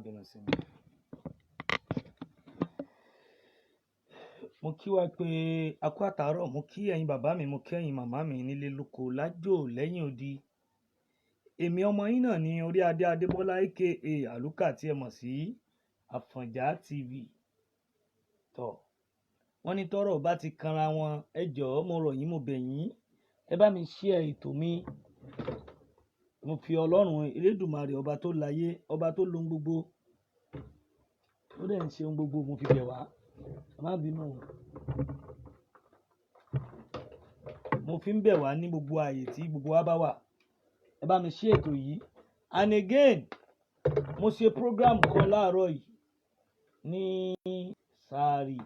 Bínú sí mi. Mo kí wa pé a kú àtàárọ̀, mo kí ẹ̀yin bàbá mi, mo kí ẹ̀yin màmá mi nílé lóko lájò lẹ́yìn odi. Èmi ọmọ yín náà ni Orí Adé Adébọ́lá, aka Àlùkà tí ẹ mọ̀ sí Àfọ̀njá TV. Tọ̀, wọ́n ní tọ́rọ̀ bá ti kanra wọn, ẹ jọ̀ọ́, mo rọ̀ yín, mo bẹ̀ yín, ẹ bá mi share ètò mi. Mo fi Ọlọ́run Elédùmarè, ọba tó láyé, ọba tó lohun gbogbo, ó dẹ̀ ń ṣe ohun gbogbo, mo fi bẹ̀ wá. Ẹ má bínú o. Mo fi ń bẹ̀ wá ní gbogbo ààyè tí gbogbo wa bá wà. Ẹ bá mi share ètò yìí. And again, mo ṣe program kan láàárọ̀ yìí ní Sàárì.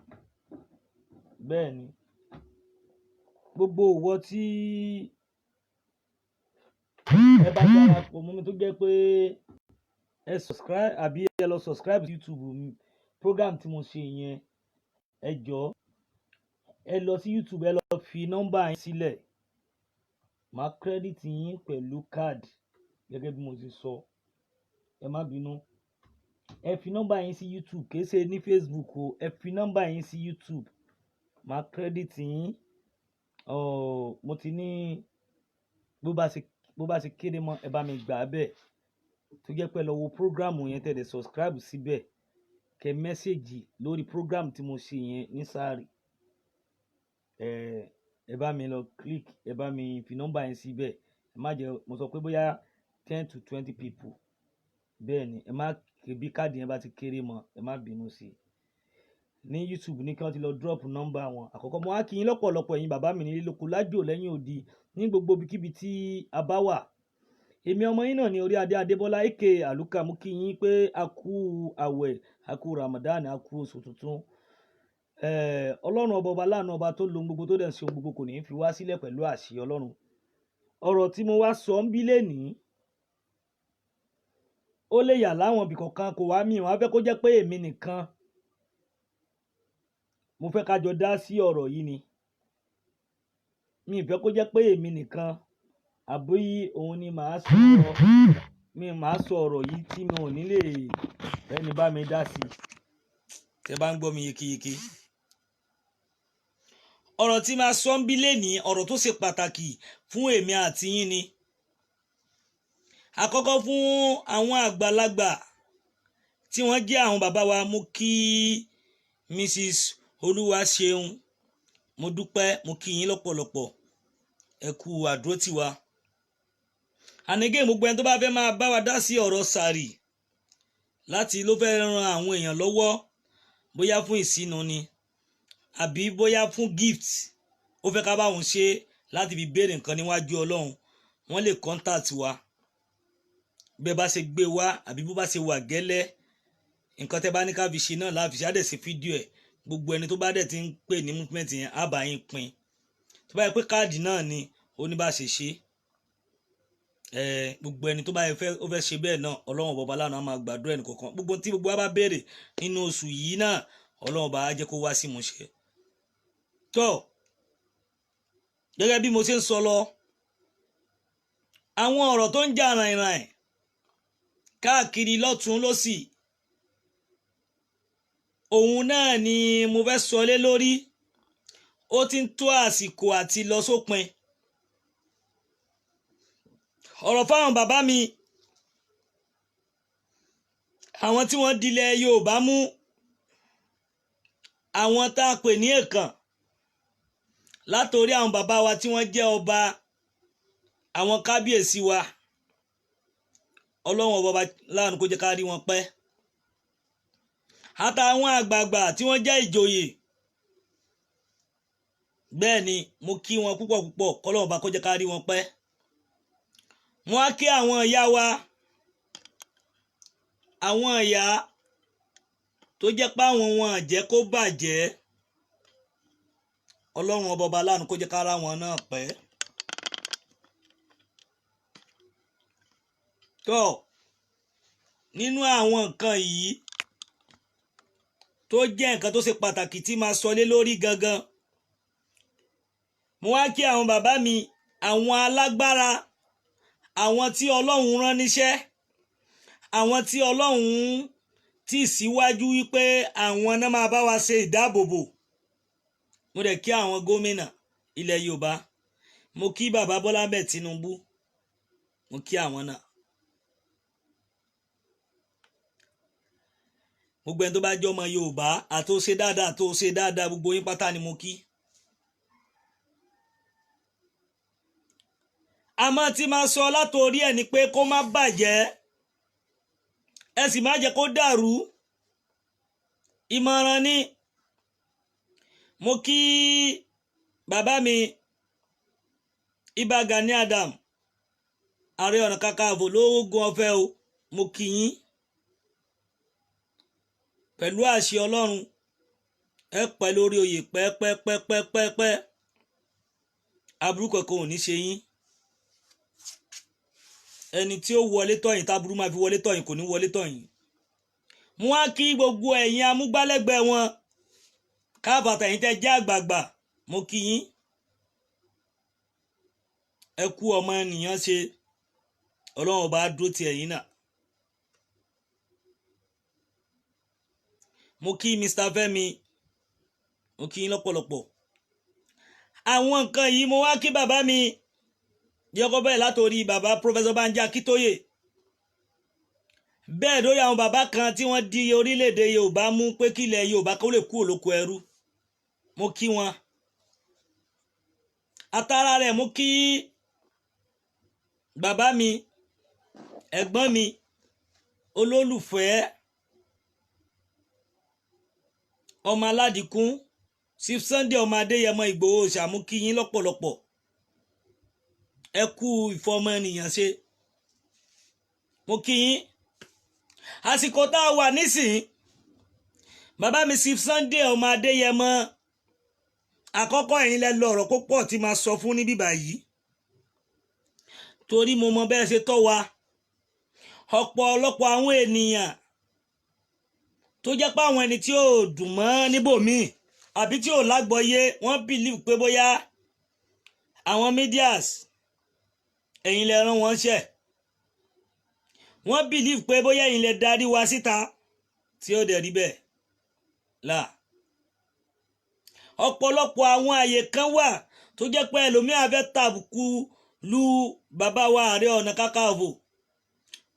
Bẹ́ẹ̀ ni, gbogbo ìwọ tí ẹ bá darapọ̀ mọ́ mi tó jẹ́ pé ẹ subscribe àbí ẹ lọ subscribe sí YouTube mi, program tí mo ṣe yẹn, ẹ jọ̀ọ́, ẹ lọ sí YouTube, ẹ lọ fi nọ́mbà yín sílẹ̀. Màá credit yín pẹ̀lú card gẹ́gẹ́ bí mo ṣe sọ. Ẹ má bínú. Ẹ fi nọ́mbà yín sí YouTube, kì í ṣe ní Facebook o. Ẹ fi nọ́mbà yín sí YouTube. Màá credit yín. Ọ̀, mo ti ní bó bá ṣe kéré mọ́, ẹ bá mi gbà á bẹ́ẹ̀. Tó jẹ́ pé ẹ lọ wo program yẹn, tẹ́ dẹ̀ subscribe síbẹ̀. Kẹ message lórí program tí mo ṣe yẹn ní Sàárì. Ẹ bá mi lọ click, ẹ bá mi fi nọ́mbà yín síbẹ̀. Ẹ má jẹ́ mo sọ pé bóyá 10 to 20 people. Bẹ́ẹ̀ ni, ẹ má bí káàdì yẹn bá ti kéré mọ́, ẹ má bínú sí i. Ní YouTube ní kí wọ́n ti lọ drop nọ́mbà wọn. Àkọ́kọ́, mo wá kí yín lọ́pọ̀lọpọ̀, ẹ̀yin bàbá mi nílé lóko lájò lẹ́yìn odi ní gbogbo ibikíbi tí a bá wà. Èmi ọmọ yín náà ni Orí Adé Adébọ́lá, aka Àlùkà. Mo kí yín pé a kú àwẹ̀, a kú Ramadan, a kú oṣù tuntun. Ọlọ́run ọba, ọba láàánú, ọba tó lohun gbogbo, tó dẹ̀ ń ṣe ohun gbogbo, kò ní í fi wá sílẹ̀ pẹ̀lú àṣẹ Ọlọ́run. Ọ̀rọ̀ tí mo wá sọ ń bí lénìí, ó lè yà láwọn ibì kọ̀ọ̀kan kò wá mí, wọ́n á fẹ́ kó jẹ́ pé èmi nìkan. Mo fẹ́ ká jọ dá sí ọ̀rọ̀ yìí ni. Mi ì fẹ́ kó jẹ́ pé èmi nìkan àbí òun ni màá sọ, mi màá sọ ọ̀rọ̀ yìí tí mi ò ní lè ẹni bá mi dá sí. Tẹ́ bá ń gbọ́ mi yékéyéké. Ọ̀rọ̀ tí màá sọ ń bí lénìí, ọ̀rọ̀ tó ṣe pàtàkì fún èmi àti yín ni. Àkọ́kọ́, fún àwọn àgbàlagbà tí wọ́n jẹ́ àwọn bàbá wa, mo kí Mrs. Olúwaṣeun, mo dúpẹ́, mo kí yín lọ́pọ̀lọpọ̀, ẹ kú àdúrótì wa. And again, gbogbo ẹni tó bá fẹ́ máa bá wa dá sí ọ̀rọ̀ Sàárì láti ló fẹ́ ran àwọn èèyàn lọ́wọ́, bóyá fún ìsinu ni àbí bóyá fún gift, ó fẹ́ ká bá òun ṣe láti fi béèrè nǹkan níwájú Ọlọ́run, wọ́n lè contact wa. Bẹ́ẹ̀ bá ṣe gbé wá àbí bó bá ṣe wà gẹ́lẹ́, nǹkan tẹ́ bá ní ká fi ṣe náà láfi ṣe, á dẹ̀ ṣe fídíò ẹ̀. Gbogbo ẹni tó bá dẹ̀ ti ń pè ní movement yẹn, á bá yín pín. Tó bá yẹ pé káàdì náà ni, ó ní bá ṣe ṣe. Gbogbo ẹni tó bá yẹ fẹ́ ó fẹ́ ṣe bẹ́ẹ̀ náà, Ọlọ́run bọba lánàá máa gbàdúrà ẹnì kọ̀ọ̀kan. Gbogbo tí gbogbo wa bá béèrè nínú oṣù yìí náà, Ọlọ́run bá jẹ́ kó wá sí ìmúṣẹ. Tó, gẹ́gẹ́ bí mo ṣe ń sọ lọ, àwọn ọ̀rọ̀ tó ń jà ràìnràìn káàkiri lọ́tún lọ́sì, òun náà ni mo fẹ́ sọ lé lórí. Ó ti ń tó àsìkò àti lọ sópin. Ọ̀rọ̀ fáwọn bàbá mi, àwọn tí wọ́n dilẹ̀ Yorùbá mú, àwọn tá a pè ní èèkàn, látòrí àwọn bàbá wa tí wọ́n jẹ́ ọba, àwọn kábíyèsí wa, Ọlọ́run ọba láàánú kó jẹ́ ká rí wọn pẹ́, àtàwọn àgbààgbà tí wọ́n jẹ́ ìjòyè. Bẹ́ẹ̀ ni, mo kí wọn púpọ̀ púpọ̀, kọ́lọ́run ọba kó jẹ́ ká rí wọn pẹ́. Mo á kí àwọn ìyá wa, àwọn ìyá tó jẹ́ pé àwọn wọn jẹ́ kó bàjẹ́, Ọlọ́run ọba ọba láàánú kó jẹ́ ká rá wọn náà pẹ́. Tó, nínú àwọn nǹkan yìí tó jẹ́ nǹkan tó ṣe pàtàkì tí máa sọ lé lórí gangan, mo wá kí àwọn bàbá mi, àwọn alágbára, àwọn tí Ọlọ́run rán níṣẹ́, àwọn tí Ọlọ́run Tì síwájú wípé àwọn náà máa bá wa ṣe ìdáàbòbò. Mo dẹ̀ kí àwọn gómìnà ilẹ̀ Yorùbá. Mo kí bàbá Bọ́lá Ahmed Tinubu, mo kí àwọn náà. Gbogbo ẹni tó bá jẹ́ ọmọ Yorùbá, àtó ṣe dáadáa, àtó ṣe dáadáa, gbogbo yín pátá ni mo kí. Àmọ́ tí máa sọ látòrí ẹ̀ ni pé kó má bàjẹ́, ẹ sì má jẹ́ kó dàrú. Ìmọ̀ràn ni. Mo kí bàbá mi Ìbà Gani Adam, Ààrẹ Ọ̀nà Kakanfò lóògùn ọ̀fẹ́ o. Mo kí yín pẹ̀lú àṣẹ Ọlọ́run, ẹ pẹ́ lórí oyè pẹ́pẹ́pẹ́pẹ́pẹ́, aburú kankan ò ní ṣe yín. Ẹni tí ó wọlé tọ̀yìn táburú máa fi wọlé tọ̀yìn kò ní wọlé tọ̀yìn. Mo wá kí gbogbo ẹ̀yin amúgbálẹ́gbẹ̀ẹ́ wọn káàbàtà, ẹ̀yin tẹ́ jẹ́ àgbààgbà, mo kí yín. Ẹ kú ọmọ ènìyàn ṣe, Ọlọ́run ọba dúró ti ẹ̀yin náà. Mo kí Mr. Fẹ́mi, mo kí yín lọ́pọ̀lọpọ̀. Àwọn nǹkan yìí, mo wá kí bàbá mi yọkọ bẹ́ẹ̀ látòrí bàbá Professor Banji Akíntóyè, bẹ́ẹ̀ lórí àwọn bàbá kan tí wọ́n di orílẹ̀-èdè Yorùbá mú pé kílẹ̀ Yorùbá kó lè kú òlòkù ẹrú, mo kí wọn. Atara rẹ̀, mo kí bàbá mi, ẹ̀gbọ́n mi, olólùfẹ́, ọmọ aládìkún, Chief Sunday ọmọ Adéyẹmọ Ìgbòho ṣàmú, kí yín lọ́pọ̀lọpọ̀. Ẹ kú ìfọmọ ènìyàn ṣe, mo kí yín. Àsìkò tá a wà nísìnyí, bàbá mi Chief Sunday ọmọ Adéyẹmọ, àkọ́kọ́ ẹ̀yin lẹ lọ ọ̀rọ̀ púpọ̀ tí máa sọ fún níbí báyìí, torí mo mọ bẹ́ẹ̀ ṣe tọ́ wa. Ọ̀pọ̀lọpọ̀ àwọn ènìyàn tó jẹ́ pé àwọn ẹni tí ò dùn mọ́ níbòmíì àbí tí ò lágbọ́yé, wọ́n believe pé bóyá àwọn medias ẹ̀yin lẹ rán wọn ṣẹ̀, wọ́n believe pé bóyá ẹ̀yin lẹ darí wa síta, tí ó dẹ̀ rí bẹ́ẹ̀ là. Ọ̀pọ̀lọpọ̀ àwọn àyè kan wà tó jẹ́ pé ẹlòmíà fẹ́ tàbùkù lu bàbá wa Ààrẹ Ọ̀nà Kakanfò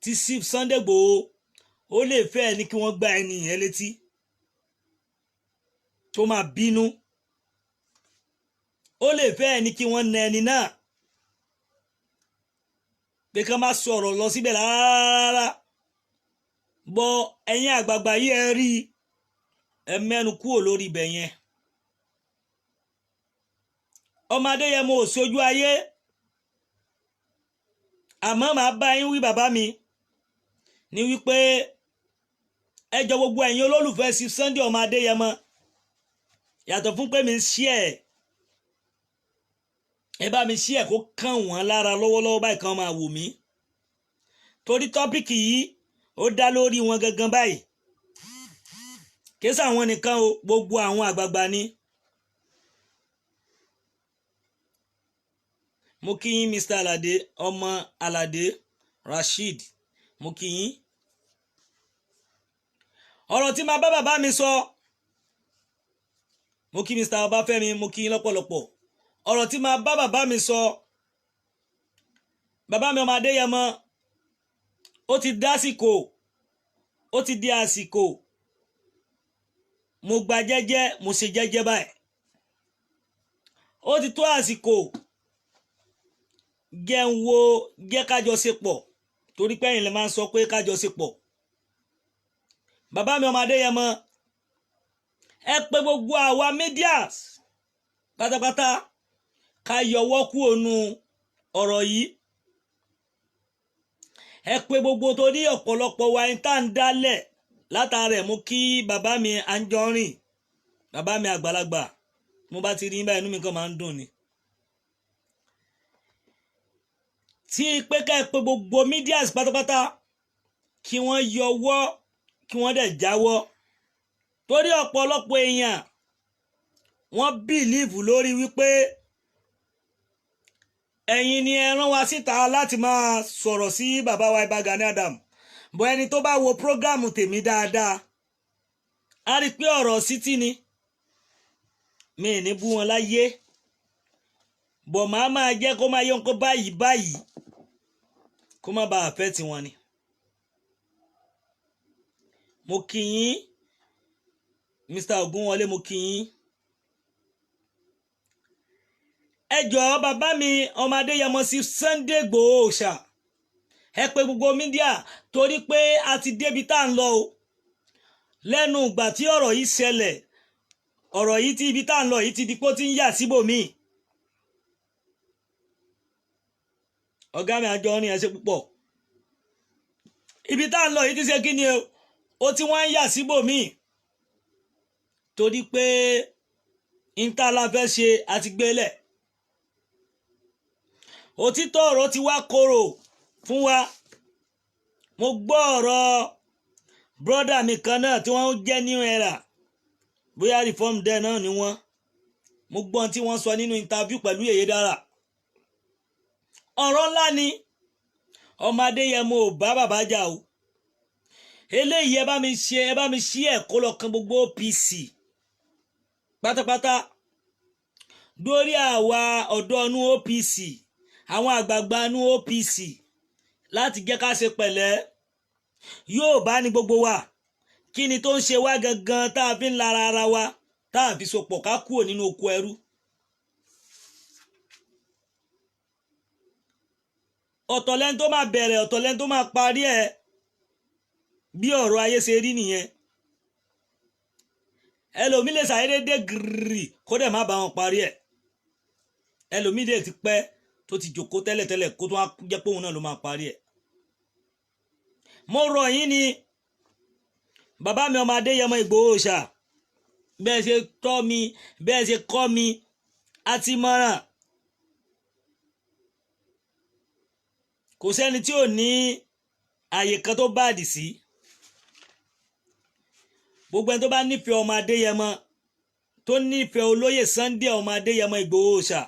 tí Chief Sunday Igboho, ó lè fẹ́ ní kí wọ́n gbá ẹni yẹn létí tó máa bínú, ó lè fẹ́ ní kí wọ́n na ẹni náà pé kí wọ́n má sọ̀rọ̀ lọ síbẹ̀ rárá. Bọ́ ẹ̀yin àgbààgbà yìí, ẹ rí ẹ mẹ́nu kúrò lórí ibẹ̀ yẹn. Ọmọ Adéyẹmọ ò sojú ayé, àmọ́ màá bá yín wí, bàbá mi, ní wípé ẹ jọ gbogbo ẹ̀yin olólùfẹ́ sí Sunday ọmọ Adéyẹmọ, yàtọ̀ fún pé mi ń ṣí ẹ̀, ẹ bá mi ṣí ẹ̀ kó kàn wọ́n lára lọ́wọ́lọ́wọ́ báyìí, kan máa wò mí, torí tọ́pìkì yìí ó dá lórí wọn gangan báyìí. Kìí ṣàwọn nìkan o, gbogbo àwọn àgbààgbà ni. Mo kí yín, Mr. Alade, ọmọ Alade Rasheed, mo kí yín. Ọ̀rọ̀ tí màá bá bàbá mi sọ, mo kí Mr. Ọbáfẹ́mi, mo kí yín lọ́pọ̀lọpọ̀. Ọ̀rọ̀ tí màá bá bàbá mi sọ, bàbá mi ọmọ Adéyẹmọ, ó ti dásìkò, ó ti di àsìkò. Mo gba jẹ́jẹ́, mo ṣe jẹ́jẹ́ báyìí. Ó ti tó àsìkò jẹ́ ń wo jẹ́ kájọ ṣe pọ̀, torí pé ẹ̀yin lè máa ń sọ pé kájọ ṣe pọ̀. Bàbá mi ọmọ Adéyẹmọ, ẹ pé gbogbo àwa medias pátápátá ká yọwọ́ kúrò nú ọ̀rọ̀ yìí. Ẹ pé gbogbo, torí ọ̀pọ̀lọpọ̀ wa ẹni tá à ń dálẹ̀ látara ẹ̀. Mú kí bàbá mi Anjọrin, bàbá mi àgbàlagbà, mo bá ti rí báyìí inú mi kàn máa ń dùn ni. Tí pé ká ẹ pé gbogbo medias pátápátá kí wọ́n yọwọ́, kí wọ́n dẹ̀ jáwọ́, torí ọ̀pọ̀lọpọ̀ èèyàn wọ́n bìlíìfù lórí wípé ẹ̀yin ni ẹ rán wa síta láti máa sọ̀rọ̀ sí bàbá wa Ìbà Gani Adam. Bọ́ ẹni tó bá wo prógrámù tèmi dáadáa, A rí i pé ọ̀rọ̀ sítí ni, mi ní bú wọn láyé, bọ̀ máa máa jẹ́ kó máa yọ nǹkan báyìí báyìí kó má bàa fẹ́ tiwọn ni. Mo kí yín, Mr. Ogunwọlé, mo kí yín. Ẹ jọ̀ọ́, bàbá mi, ọmọ Adéyẹmọ sí Sunday Igboho ṣá, ẹ pé gbogbo media, torí pé a ti débi tá à ń lọ o. Lẹ́nu ìgbà tí ọ̀rọ̀ yìí ṣẹlẹ̀, ọ̀rọ̀ yìí tí ibi tá à ń lọ yìí ti di pé ó ti ń yà síbòmíì. Ọ̀gá mi, àjọ ní ẹ ṣé púpọ̀. Ibi tá à ń lọ yìí ti ṣe kí ni o, ó ti wá ń yà síbòmíì, torí pé níta la fẹ́ ṣe àti gbélẹ̀. Òtítọ́ ọ̀rọ̀ ti wá korò fún wa. Mo gbọ́ ọ̀rọ̀ brother mi kan náà tí wọ́n jẹ́ New Era, bóyá Reform dẹ́ náà ni wọ́n. Mo gbọ́ tí wọ́n sọ nínú interview pẹ̀lú Yèyé Dára. Ọ̀rọ̀ ńlá ni. Ọmọ Adéyẹmọ ò bá bàbá jà o. Eléyìí, ẹ bá mi ṣe, ẹ bá mi ṣí ẹ̀ kó lọ kan gbogbo OPC pátápátá, dórí àwa ọ̀dọ́ inú OPC, àwọn àgbààgbà inú OPC, láti jẹ́ ká ṣe pẹ̀lẹ́. Yóò bá ní gbogbo wa, kí ni tó ń ṣe wá gangan tá a fi ń lara ara wa, tá a fi sopọ̀ ká kúrò nínú oko ẹrú? Ọ̀tọ̀ lẹ́ni tó máa bẹ̀rẹ̀, ọ̀tọ̀ lẹ́ni tó máa parí ẹ̀. Bí ọ̀rọ̀ ayé ṣe rí nìyẹn. Ẹlòmí lè ṣàyédé dé gírírí kó dẹ̀ má bá wọn parí ẹ̀. Ẹlòmí lè ti pẹ́ tó ti jòkó tẹ́lẹ̀tẹ́lẹ̀ kó tó wá jẹ́ pé òun náà ló máa parí ẹ̀. Mo rọ̀ yín ni, bàbá mi, ọmọ Adéyẹmọ Ìgbòho ṣá, bẹ́ẹ̀ ṣe tọ́ mi, bẹ́ẹ̀ ṣe kọ́ mi àti mọ̀ràn. Kò sẹ́ni tí ò ní àyè kan tó báàdì sí. Gbogbo ẹni tó bá nífẹ̀ẹ́ ọmọ Adéyẹmọ, tó nífẹ̀ẹ́ olóyè Sunday ọmọ Adéyẹmọ Ìgbòho ṣá,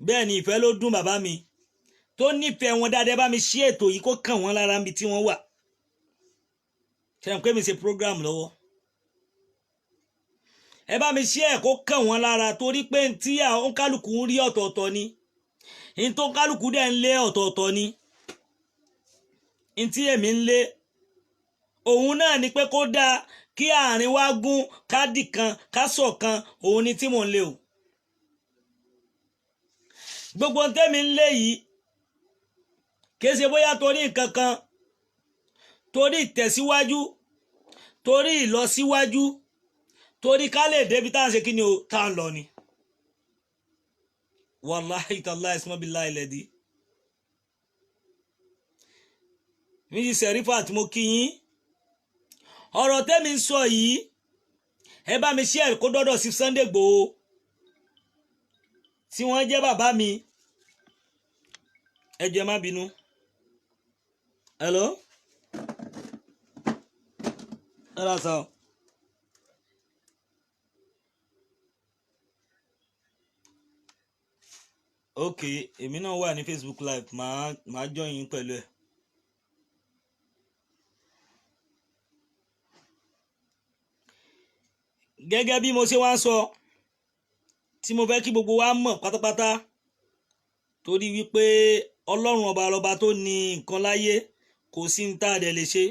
bẹ́ẹ̀ ni, ìfẹ́ ló dùn bàbá mi, tó nífẹ̀ẹ́ wọn dáadáa, bá mi ṣí ètò yìí kó kàn wọ́n lára níbi tí wọ́n wà. Ṣe pé mi ṣe program lọ́wọ́, ẹ bá mi ṣí ẹ̀ kó kàn wọ́n lára, torí pé tí àwọn kálukú ń rí ọ̀tọ̀ọ̀tọ̀ ni, n tó kálukú dẹ̀ ń lé ọ̀tọ̀ọ̀tọ̀ ni. N tí èmi ń lé òun náà ni pé kó dáa kí àárín wa gún, ká dì kan, ká ṣọ̀kan. Òun ni tí mò ń lé o. Gbogbo tẹ́mi ń lé yìí kìí ṣe bóyá torí nǹkan kan, torí ìtẹ̀síwájú, torí ìlọsíwájú, torí ká lè débi tá à ń ṣe kí ni o, tá à ń lọ ni. Wàláhì tàláhì sọmọbíláì lẹ́dí mísì Sẹ̀rífà tí mo kí yín. Ọ̀rọ̀ tẹ́mi ń sọ yìí, ẹ bá mi share kó dọ́dọ̀ sí Sunday Igboho tí wọ́n jẹ́ bàbá mi. Ẹ jọ̀ọ́, ẹ má bínú. Hello, hello sir. Ok, èmi náà wà ní Facebook live, màá join yín pẹ̀lú ẹ̀. Gẹ́gẹ́ bí mo ṣe wá ń sọ, tí mo fẹ́ kí gbogbo wa mọ̀ pátápátá, torí wípé Ọlọ́run ọba lọba tó ní nǹkan láyé, kò sí ní tá a dẹ̀ lè ṣe,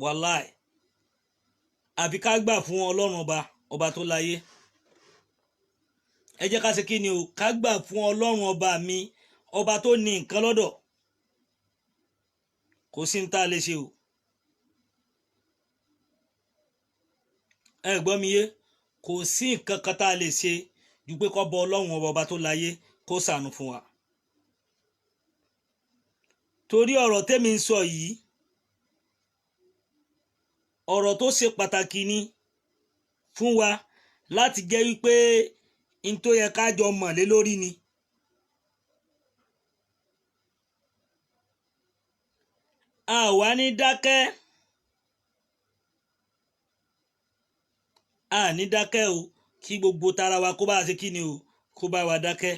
wàláì, àfi ká gbà fún Ọlọ́run ọba, ọba tó láyé. Ẹ jẹ́ ká ṣe kí ni o, ká gbà fún Ọlọ́run ọba mi, ọba tó ní nǹkan lọ́dọ̀. Kò sí ní tá a lè ṣe o. Ẹ gbọ́ mi yé? Kò sí nǹkan kan tá a lè ṣe ju pé kó bọ Ọlọ́run ọba, ọba tó láyé, kó ṣàánú fún wa. Torí ọ̀rọ̀ tẹ́mi ń sọ yìí, ọ̀rọ̀ tó ṣe pàtàkì ni fún wa láti jẹ́ wípé n tó yẹ ká jọ mọ̀ lé lórí ni. A wà ní dákẹ́, a ní dákẹ́ o. Kí gbogbo tara wa kó bá a ṣe kí ni o, kó bá wa dákẹ́.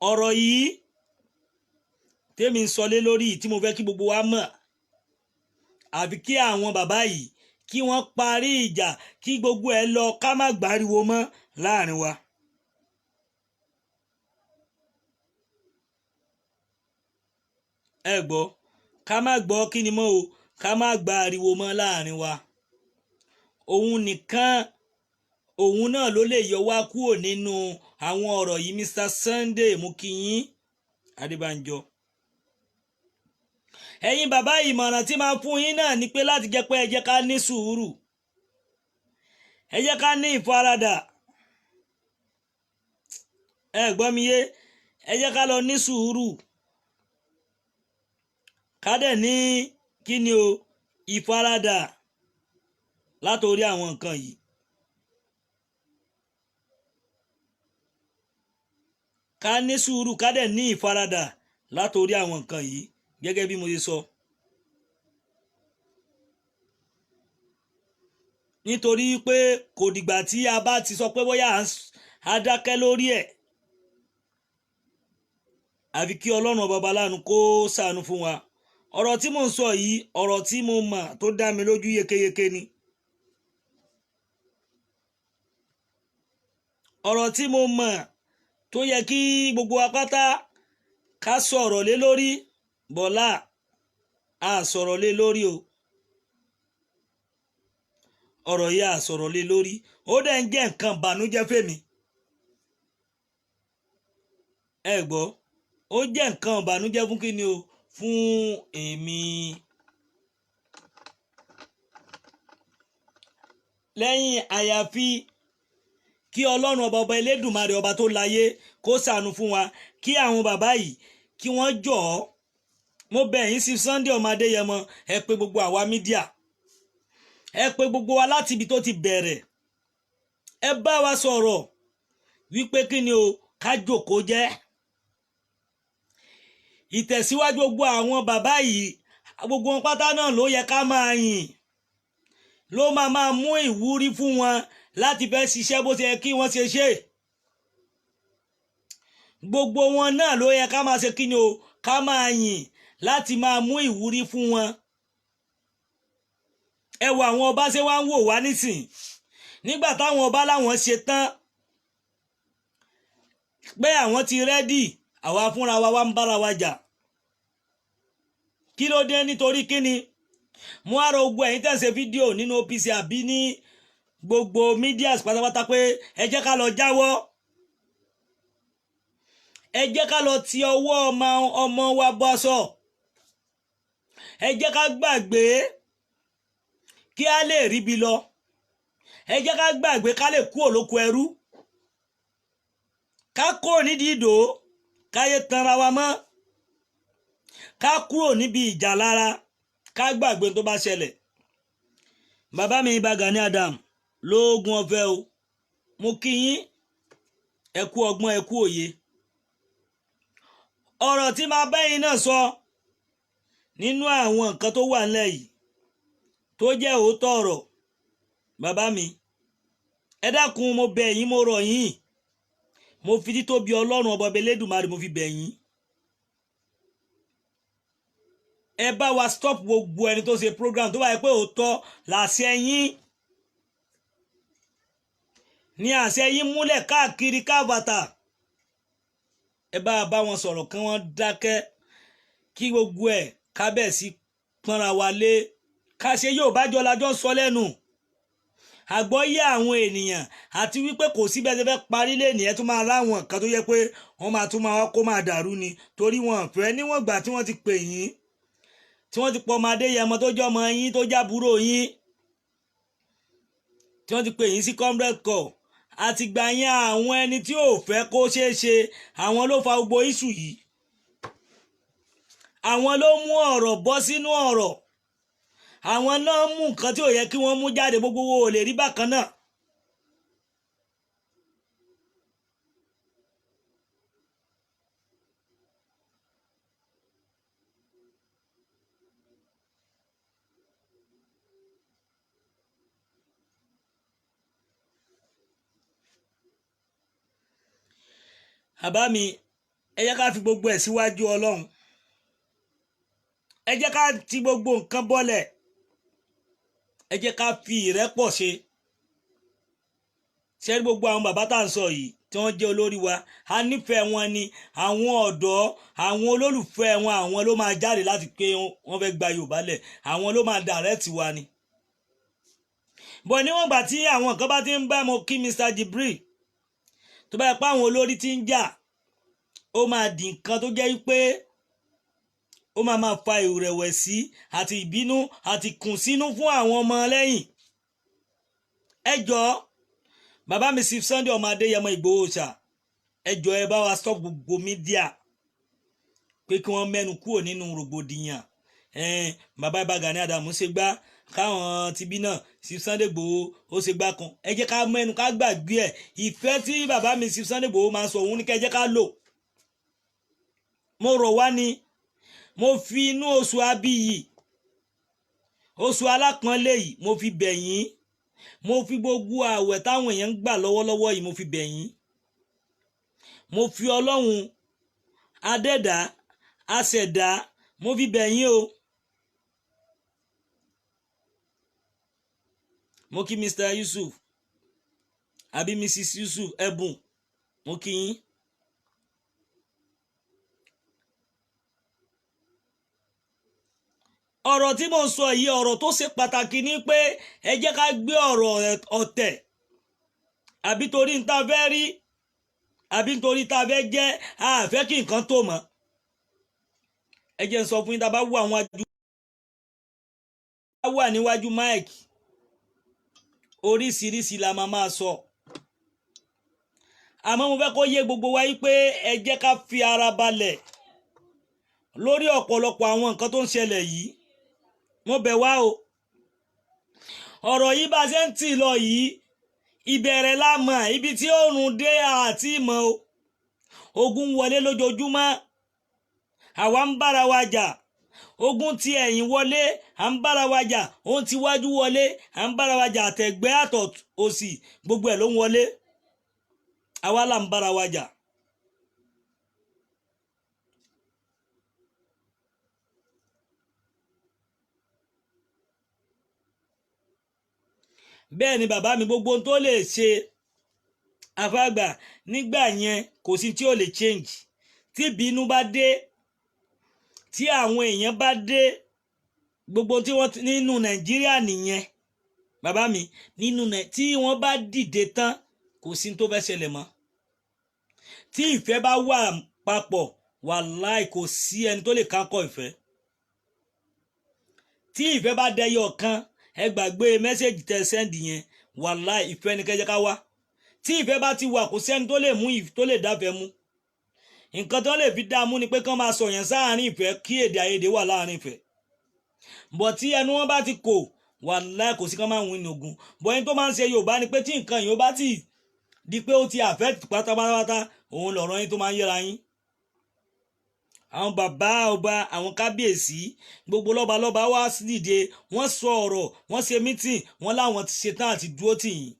Ọ̀rọ̀ yìí Tèmi ń sọ lé lórí tí mo fẹ́ kí gbogbo wa mọ̀, àbí kí àwọn bàbá yìí kí wọ́n parí ìjà, kí gbogbo ẹ lọ, ká má gbáriwo mọ́ láàrin wa. Ẹ gbọ́, ká má gbọ́ kí ni mọ́ o, ká má gba ariwo mọ́ láàrin wa. Òun nìkan, òun náà ló lè yọ wá kúrò nínú àwọn ọ̀rọ̀ yìí. Mr Sunday, mú kí yín, Adébánjọ. Ẹ̀yin bàbá, ìmọ̀ràn tí máa fún yín náà ni pé láti jẹ́ pé ẹ jẹ́ ká ní sùúrù, ẹ jẹ́ ká ní ìfaradà. Ẹ gbọ́ mi yé? Ẹ jẹ́ ká lọ ní sùúrù, ká dẹ̀ ní kí ni o, ìfaradà látòrí àwọn nǹkan yìí. Ká ní sùúrù, ká dẹ̀ ní ìfaradà látòrí àwọn nǹkan yìí, gẹ́gẹ́ bí mo ṣe sọ. Nítorí pé kò dìgbà tí a bá ti sọ pé bóyá a dákẹ́ lórí ẹ̀, àfi kí Ọlọ́run ọba aláàánú kó ṣàánú fún wa. Ọ̀rọ̀ tí mò ń sọ yìí, ọ̀rọ̀ tí mo mọ̀ tó dá mi lójú yékéyéké ni. Ọ̀rọ̀ tí mo mọ̀ tó yẹ kí gbogbo wa pátá ká sọ̀rọ̀ lé lórí, bọ́lá a sọ̀rọ̀ lé lórí o. Ọ̀rọ̀ yìí, a sọ̀rọ̀ lé lórí, ó dẹ̀ ń jẹ́ nǹkan ìbànújẹ́ fèmí. Ẹ gbọ́, ó jẹ́ nǹkan ìbànújẹ́ fún kí ni o, fún èmi. Lẹ́yìn àyàfi kí Ọlọ́run ọba, ọba Elédùmarè, ọba tó láyé, kó ṣàánú fún wa, kí àwọn bàbá yìí kí wọ́n jọ̀ọ́. Mo bẹ̀ yín sí Sunday ọmọ Adéyẹmọ, ẹ pé gbogbo àwa media, ẹ pé gbogbo wa láti ibi tó ti bẹ̀rẹ̀, ẹ bá wa sọ̀rọ̀ wípé kí ni o, ká jókòó jẹ́. Ìtẹ̀síwájú gbogbo àwọn bàbá yìí, gbogbo wọn pátá náà ló yẹ ká máa yìn, ló máa máa mú ìwúrí fún wọn láti fẹ́ ṣiṣẹ́ bó ṣe yẹ kí wọ́n ṣe ṣe. Gbogbo wọn náà ló yẹ ká máa ṣe kí ni o, ká máa yìn láti máa mú ìwúrí fún wọn. Ẹ wo àwọn ọba ṣe wá ń wò wá nísìn, nígbà táwọn ọba láwọn ṣe tán pé àwọn ti ready, àwa fúnra wa wá ń bára wa jà. Kí ló dé? Nítorí kí ni? Mo á rọ gbogbo ẹ̀yin tẹ̀ ń ṣe fídíò nínú OPC àbí ní gbogbo medias pátápátá pé ẹ jẹ́ ká lọ jáwọ́, ẹ jẹ́ ká lọ ti ọwọ́ ọmọ ọmọ wa bọ́ sọ, ẹ jẹ́ ká gbàgbé kí á lè ríbi lọ, ẹ jẹ́ ká gbàgbé ká lè kú òlóko ẹrú, ká kúrò nídìí ìdò, káyé tanra wa mọ́, ká kúrò níbi ìjà lára, ká gbàgbé tó bá ṣẹlẹ̀. Bàbá mi Ìbà Gani Adam lóògùn ọ̀fẹ́ o, mo kí yín, ẹ kú ọgbọ́n, ẹ kú òye. Ọ̀rọ̀ tí máa bẹ́yìn náà sọ nínú àwọn nǹkan tó wà nílẹ̀ yìí tó jẹ́ òótọ́ ọ̀rọ̀, bàbá mi, ẹ dákun, mo bẹ̀ yín, mo rọ̀ yín, mo fi títóbi Ọlọ́run ọba Elédùmarè mo fi bẹ̀ yín, ẹ bá wa stop gbogbo ẹni tó ṣe program tó bá yẹ pé òótọ́ làṣẹ yín ní àṣẹ yín múlẹ̀ káàkiri káàbàtà. Ẹ bá bá wọn sọ̀rọ̀ kí wọ́n dákẹ́, kí gbogbo ẹ̀ kábẹ̀sí pọ́nra wa lé, ká ṣe yóò bá jọ lájọ́ sọ lẹ́nu àgbọ́yé àwọn ènìyàn, àti wípé kò sí bẹ́ẹ̀ fẹ́ parí lẹ́nìí, ẹ tún máa ráwọn kan tó yẹ pé wọ́n máa tún máa kó máa dàrú ni, torí wọn fẹ́ níwọ̀n ìgbà tí wọ́n ti pè yín, tí wọ́n ti pọ̀ ọmọ Adéyẹmọ tó jẹ́ ọmọ yín, tó jábúrò yín, tí wọ́n ti pè yín sí comrade call, àtìgbà yẹn àwọn ẹni tí ò fẹ́ kó ṣeé ṣe, àwọn ló fa gbogbo issue yìí, àwọn ló mú ọ̀rọ̀ bọ́ sínú ọ̀rọ̀, àwọn náà mú nǹkan tí ò yẹ kí wọ́n mú jáde. Gbogbo wo ò lè rí bákan náà. Àbá mi, ẹ yẹ ká fi gbogbo ẹ̀ síwájú Ọlọ́run. Ẹ jẹ́ ká ti gbogbo nǹkan bọ́lẹ̀, ẹ jẹ́ ká fi ìrẹ́pọ̀ ṣe. Ṣé gbogbo àwọn bàbá tá à ń sọ yìí tí wọ́n jẹ́ olórí wa, a nífẹ̀ẹ́ wọn ni. Àwọn ọ̀dọ́, àwọn olólùfẹ́ wọn, àwọn ló máa jáde láti pé wọ́n fẹ́ gba Yorùbá lẹ̀, àwọn ló máa direct wa ni. Bọ̀ níwọ̀n gbà tí àwọn nǹkan bá ti ń bá, mo kí Mr. Jibril, tó bá yẹ pé àwọn olórí ti ń jà, ó máa di nǹkan tó jẹ́ pé ó máa máa fa ìrẹ̀wẹ̀sì àti ìbínú àti kùnsínú fún àwọn ọmọ lẹ́yìn. Ẹ jọ̀ọ́, bàbá mi Chief Sunday ọmọ Adéyẹmọ Ìgbòho ṣá, ẹ jọ̀ọ́, ẹ bá wa stop gbogbo media pé kí wọ́n mẹ́nu kúrò nínú rògbòdìyàn. Bàbá Ìbà Gani Adams ṣe gbá káwọn tibí náà, Chief Sunday Ìgbòho ó ṣe gbá kan. Ẹ jẹ́ ká mẹ́nu, ká gbàgbé ẹ̀. Ìfẹ́ tí bàbá mi Chief Sunday Ìgbòho máa sọ, òun ní kẹ́ ẹ jẹ́ ká lò. Mo rọ̀ wá ni, mo fi inú oṣù abiyì, oṣù alápọ̀nlé yìí, mo fi bẹ̀ yín. Mo fi gbogbo ààwẹ̀ táwọn èèyàn ń gbà lọ́wọ́lọ́wọ́ yìí, mo fi bẹ̀ yín. Mo fi Ọlọ́run adẹ́dá aṣẹ̀dá, mo fi bẹ̀ yín o. Mo kí Mr. Yusuf àbí Mrs. Yusuf Ẹ̀bùn, mo kí yín. Ọ̀rọ̀ tí mo ń sọ yìí, ọ̀rọ̀ tó ṣe pàtàkì ni pé ẹ jẹ́ ká gbé ọ̀rọ̀ ọ̀tẹ̀ àbí torí n ta fẹ́ rí àbí nítorí ta fẹ́ jẹ́, a fẹ́ kí nǹkan tó mọ̀. Ẹ jẹ́ n sọ fún yín, tá a bá wà àwọn ajú wà níwájú mike, oríṣiríṣi la máa máa sọ, àmọ́ mo fẹ́ kó yé gbogbo wa yìí pé ẹ jẹ́ ká fi ara balẹ̀ lórí ọ̀pọ̀lọpọ̀ àwọn nǹkan tó ń ṣẹlẹ̀ yìí. Mo bẹ̀ wá o. Ọ̀rọ̀ yìí, bá a ṣe ń tì lọ yìí, ìbẹ̀rẹ̀ la mọ̀, ibi tí òòrùn dé àti ìmọ̀ o. Ogun wọlé lójoojúmọ́, àwa ń bára wa jà. Ogun ti ẹ̀yìn wọlé, à ń bára wa jà. Òun ti wájú wọlé, à ń bára wa jà. Àtẹ̀gbẹ́ àtọ̀ òsì, gbogbo ẹ̀ ló ń wọlé, àwa là ń bára wa jà. Bẹ́ẹ̀ ni bàbá mi, gbogbo ohun tó lè ṣe àfàgbà nígbà yẹn, kò sí tí ò lè change. Tí ìbínú bá dé, tí àwọn èèyàn bá dé, gbogbo tí wọ́n nínú Nàìjíríà nìyẹn, bàbá mi, nínú tí wọ́n bá dìde tán, kò sí tó fẹ́ ṣẹlẹ̀ mọ́. Tí ìfẹ́ bá wà papọ̀, wàláì, kò sí ẹni tó lè kákọ́ ìfẹ́. Tí ìfẹ́ bá dẹyọ kan, ẹ gbàgbé message tẹ send yẹn. Wàláì, ìfẹ́ ni kẹjẹ ká wá. Tí ìfẹ́ bá ti wà, kò sẹ́ni tó lè mú, tó lè dáfẹ́ mú. Nǹkan tó lè fi dá mú ni pé kán máa sọ yẹn sáàárín ìfẹ́, kí èdè àìyedè wà láàárín ìfẹ́ bọ̀. Tí ẹnu wọn bá ti kò, wàláì, kò sí kán máa win ogun. Bọ̀ ẹni tó máa ń ṣe Yorùbá ni pé tí nǹkan yìí ó bá ti di pé ó ti affect pátápátá, òun lọ̀rọ̀ yín tó máa ń yẹra yín. Àwọn bàbá ọba, àwọn kábíyèsí, gbogbo lọ́balọ́ba wá dìde, wọ́n sọ ọ̀rọ̀, wọ́n ṣe meeting, wọ́n láwọn ti ṣetán àti dúró tì yín.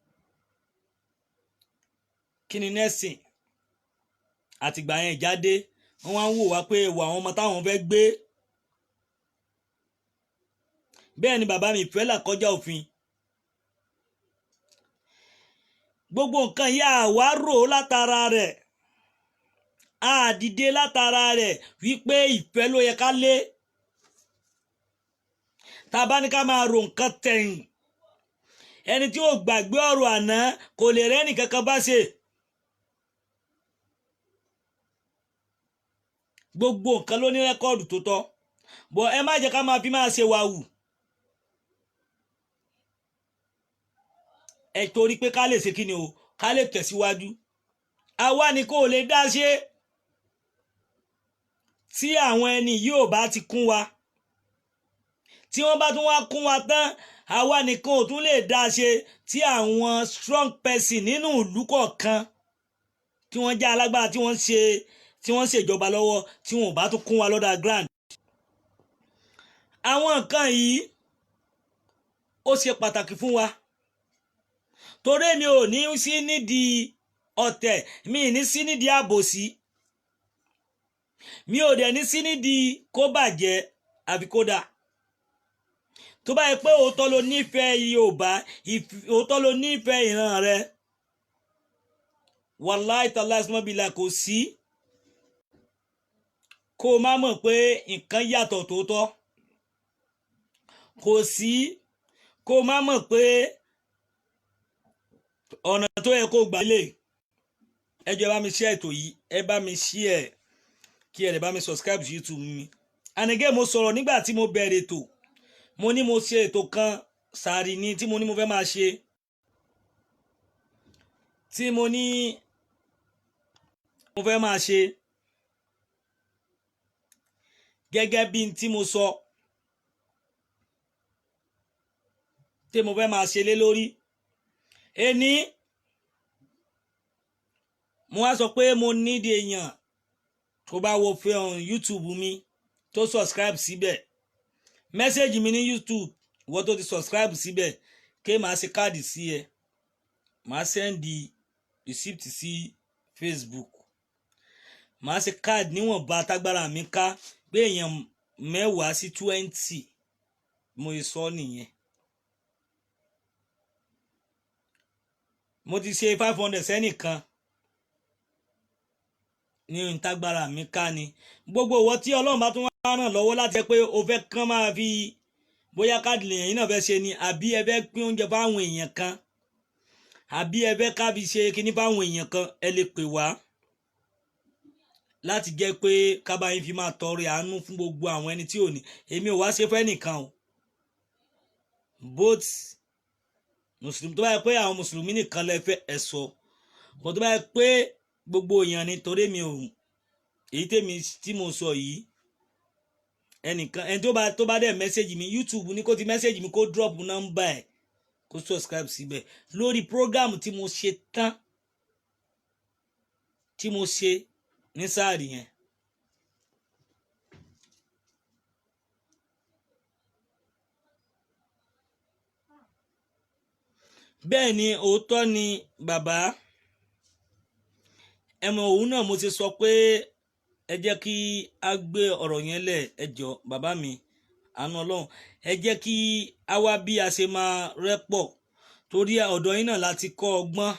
Kí ni nẹ́sìn àtìgbà yẹn jáde? Wọ́n wá ń wò wá pé ẹwà àwọn ọmọ táwọn fẹ́ gbé. Bẹ́ẹ̀ ni bàbá mi, ìfẹ́ là kọjá òfin. Gbogbo nǹkan yìí, àwa rò látara rẹ̀, àdìde látara rẹ̀ wípé ìfẹ́ ló yẹ ká lé. Tá a bá ní ká máa ro nǹkan tẹ̀yìn, ẹni tí ó gbàgbé ọ̀rọ̀ àná kò lè rẹ́nì kankan bá ṣe. Gbogbo nǹkan ló ní record tó tọ́ bọ̀. Ẹ má jẹ́ ká máa fi máa ṣe wàhù ẹ, torí pé ká lè ṣe kí ni o, ká lè tẹ̀síwájú. Àwa ni kò lè dá ṣe tí àwọn ẹni yóò bá ti kún wa. Tí wọ́n bá tún wá kún wa tán, àwa nìkan ò tún lè dá ṣe tí àwọn strong person nínú ìlú kọ̀ọ̀kan tí wọ́n jẹ́ alágbára, tí wọ́n ṣe, tí wọ́n ṣèjọba lọ́wọ́, tí wọn ò bá tún kún wa lọ́dà grand. Àwọn nǹkan yìí, ó ṣe pàtàkì fún wa, torí mi ò ní sí nídìí ọ̀tẹ̀, mi ní sí nídìí àbòsí, mi ò dẹ̀ ní sí nídìí kó bàjẹ́. Àfi kódà tó bá yẹ pé òótọ́ ló nífẹ̀ẹ́ Yorùbá, òótọ́ ló nífẹ̀ẹ́ ìran rẹ, wàláì tàlá ìsúnmọ́bìlà, kò sí kó o má mọ̀ pé nǹkan yàtọ̀ tòótọ́. Kò sí kó o má mọ̀ pé ọ̀nà tó yẹ kó gbà lè. Ẹ jọ̀ọ́, ẹ bá mi share ètò yìí, ẹ bá mi share, kí ẹ lè bá mi subscribe sí YouTube mi. And again, mo sọ̀rọ̀ nígbà tí mo bẹ̀rẹ̀ ètò, mo ní mo ṣe ètò kan sàárì ni tí mo ní mo fẹ́ máa ṣe, tí mo ní mo fẹ́ máa ṣe gẹ́gẹ́ bí n tí mo sọ tí mo fẹ́ máa ṣe lé lórí. Ẹni mo wá sọ pé mo nídìí èèyàn tó bá wo fihàn YouTube mi, tó subscribe síbẹ̀, message mi ní YouTube. Ìwọ tó ti subscribe síbẹ̀, ké màá ṣe káàdì sí ẹ, màá send receipt sí Facebook. Màá ṣe káàdì níwọ̀nba tágbára mi ká, pé èèyàn 10 sí 20. Mo sọ nìyẹn. Mo ti ṣe 500 sẹ́nìkan ní ìtagbára mi ká ni. Gbogbo ìwọ tí Ọlọ́run bá tún wá ràn lọ́wọ́ láti jẹ́ pé o fẹ́ kán máa fi bóyá káàdì lèyìn náà fẹ́ ṣe ni, àbí ẹ fẹ́ pín oúnjẹ fáwọn èèyàn kan, àbí ẹ fẹ́ ká fi ṣe kinní fáwọn èèyàn kan, ẹ lè pè wá láti jẹ́ pé kábàáyín fi máa tọrẹ àánú fún gbogbo àwọn ẹni tí ò ní. Èmi ò wá ṣe fẹ́ nìkan o. Both mùsùlùmí, tó bá yẹ pé àwọn mùsùlùmí nìkan lẹ fẹ́, ẹ sọ kò, tó bá yẹ pé gbogbo èèyàn ni, torí mi ò èyí tèmi tí mo sọ yìí, ẹnìkan ẹni tó bá dẹ̀ message mi YouTube ní kó ti message mi, kó drop number ẹ̀, kó subscribe síbẹ̀ lórí program tí mo ṣe tán, tí mo ṣe ní sáàrì yẹn. Bẹ́ẹ̀ ni, òótọ́ ni bàbá. Ẹmọ òun náà mo ti sọ pé ẹ jẹ́ kí a gbé ọ̀rọ̀ yẹn lẹ̀. Ẹ jọ bàbá mi, àánú Ọlọ́run, ẹ jẹ́ kí a wá bí a ṣe máa rẹ́pọ̀, torí ọ̀dọ̀ yín náà láti kọ́ ọgbọ́n,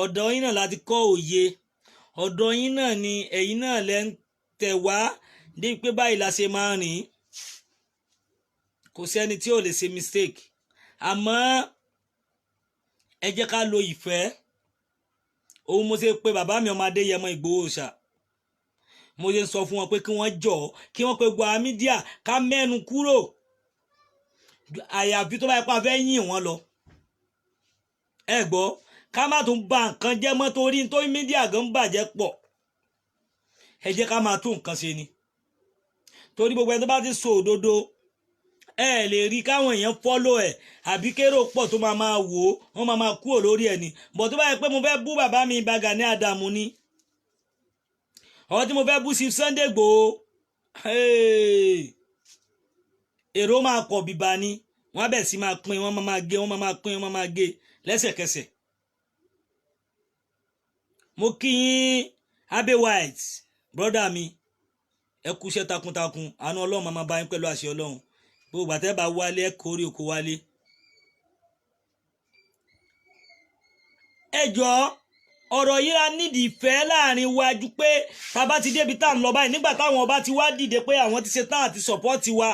ọ̀dọ̀ yín náà láti kọ́ òye, ọ̀dọ̀ yín náà ni ẹ̀yin náà lẹ́ ń tẹ̀ wá dé pé báyìí la ṣe máa rìn. Kò sẹ́ni tí ò lè ṣe mistake, àmọ́ ẹ jẹ́ ká lo ìfẹ́. Òun mo ṣe pé bàbá mi, ọmọ Adéyẹmọ Ìgbòho ṣá, mo ṣe ń sọ fún wọn pé kí wọ́n jọ̀, kí wọ́n pe gbogbo media, ká mẹ́nu kúrò, àyàfi tó bá yẹ pé a fẹ́ yìn wọ́n lọ. Ẹ gbọ́, ká má tún ba nǹkan jẹ́ mọ́, torí nítorí media gan ń bàjẹ́ pọ̀. Ẹ jẹ́ ká máa tún nǹkan ṣe ni, torí gbogbo ẹni tó bá ti sọ òdodo, ẹ lè rí káwọn èèyàn follow ẹ̀, àbí kérò pọ̀ tó máa máa wò ó, wọ́n máa máa kúrò lórí ẹ̀ ni. Bọ̀ tó bá yẹ pé mo fẹ́ bú bàbá mi Ìbà Gani Adams ni, ọ̀rọ̀ tí mo fẹ́ bú sí Sunday Igboho, èrò máa pọ̀ bíbá ni. Wọ́n á bẹ̀ sí máa pín, wọ́n máa máa gé, wọ́n máa máa pín, wọ́n máa máa gé lẹ́sẹ̀kẹsẹ̀. Mo kí yín, Abe White, brother mi, ẹ kú iṣẹ́ takuntakun. Àánú Ọlọ́run máa máa bá yín pẹ̀lú àṣẹ Ọlọ́run. Gbogbo àtẹ́ bá wálé, ẹ kórè oko wálé. Ẹ jọ̀ọ́, ọ̀rọ̀ yìí ra nídìí ìfẹ́ láàrin wájú, pé tá a bá ti débi tá à ń lọ báyìí, nígbà táwọn ọba ti wá dìde pé àwọn ti ṣe tán àti support wa,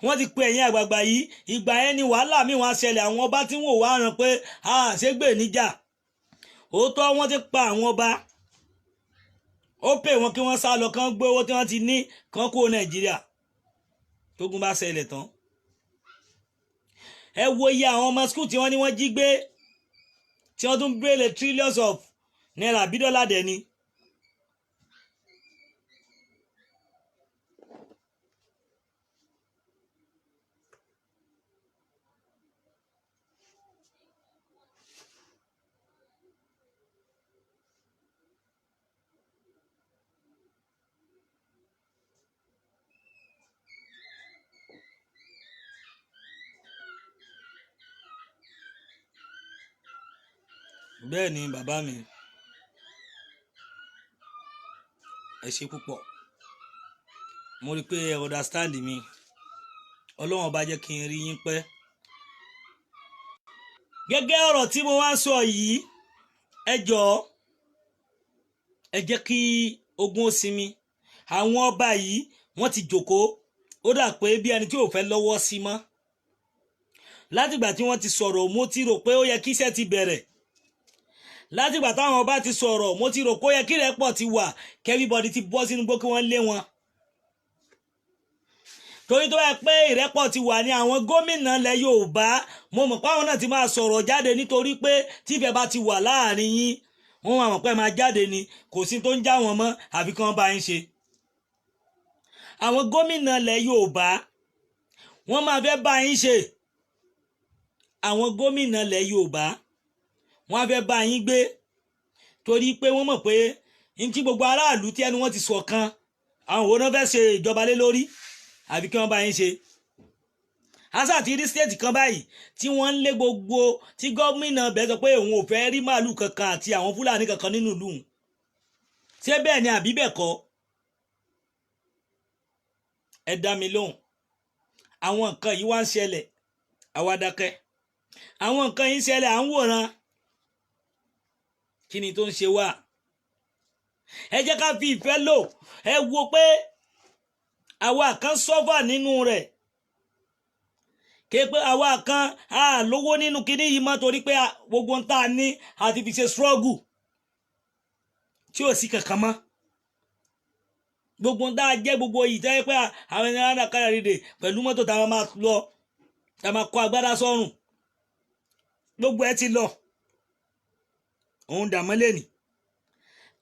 wọ́n ti pe ẹ̀yin àgbààgbà yìí, ìgbà yẹn ni wàhálà míì wọ́n á ṣẹlẹ̀. Àwọn ọba tí ń wò wá ràn pé a ṣe gbè níjà. Òótọ́, wọ́n ti pa àwọn ọba, ó pè wọ́n kí wọ́n sá lọ, kán gbé owó tí wọ́n ti ní, kán kó Nàìjíríà. Tógun bá ṣẹlẹ̀ tán, ẹ wo iye àwọn ọmọ school tí wọ́n ní wọ́n jí gbé, tí wọ́n tún béèrè trillions of naira, bí dọ́là dẹ̀ ni. Bẹ́ẹ̀ ni bàbá mi, ẹ ṣe púpọ̀. Mo rí i pé ẹ understand mi. Ọlọ́run Ọba jẹ́ kí n rí yín pẹ́. Gẹ́gẹ́ ọ̀rọ̀ tí mo wá ń sọ yìí, ẹ jọ̀ọ́, ẹ jẹ́ kí ogun ó sinmi. Àwọn ọba yìí, wọ́n ti jókòó, ó dà pé bí ẹni tí ò fẹ́ lọ́wọ́ sí mọ́. Látìgbà tí wọ́n ti sọ̀rọ̀, mo ti rò pé ó yẹ kí iṣẹ́ ti bẹ̀rẹ̀. Látìgbà táwọn ọba ti sọ̀rọ̀, mo ti rò pé ó yẹ kí rẹ́pọ̀ ti wà, kí everybody ti bọ́ sínú gbó, kí wọ́n lé wọn, torí tó yẹ pé ìrẹ́pọ̀ ti wà ní àwọn gómìnà ilẹ̀ Yorùbá, mo mọ̀ pé àwọn náà ti máa sọ̀rọ̀ jáde, nítorí pé tífẹ̀ bá ti wà láàrin yín, wọ́n máa mọ̀ pé máa jáde ni. Kò sí tó ń já wọn mọ́ àfi kí wọ́n bá yín ṣe. Àwọn gómìnà ilẹ̀ Yorùbá, wọ́n máa fẹ́ bá yín ṣe. Àwọn gómìnà ilẹ̀ Yorùbá, wọ́n á fẹ́ bá yín gbé, torí pé wọ́n mọ̀ pé ní tí gbogbo aráàlú tí ẹnu wọn ti ṣọ̀kan, àwọn òun náà fẹ́ ṣe ìjọba lé lórí àbí kí wọ́n bá yín ṣe. Asa ti rí state kan báyìí tí wọ́n ń lé gbogbo, tí gómìnà bẹ́ẹ̀ sọ pé òun ò fẹ́ rí màálù kankan àti àwọn Fúlàní kankan nínú ìlú òun. Ṣé bẹ́ẹ̀ ni àbí bẹ́ẹ̀ kọ́? Ẹ dá mi lóhùn. Àwọn nǹkan yìí wá ń ṣẹlẹ̀, àwa dákẹ́. Àwọn nǹkan yìí ń ṣẹlẹ̀, à ń wòran. Kí ni tó ń ṣe wá? Ẹ jẹ́ ká fi ìfẹ́ lò. Ẹ wo pé àwa kan suffer nínú rẹ̀, ké pé àwa kan á lówó nínú kinní yìí mọ́, torí pé gbogbo ń tá a ní àti fi ṣe struggle tí ò sí kankan mọ́. Gbogbo ń tá a jẹ́, gbogbo yìí tẹ́ pé àwọn ènìyàn náà kára rèdè pẹ̀lú mọ́tò tá a máa lọ, tá a máa kó agbádá sọ́rùn, gbogbo ẹ ti lọ. Òun dààmú lẹ́nìí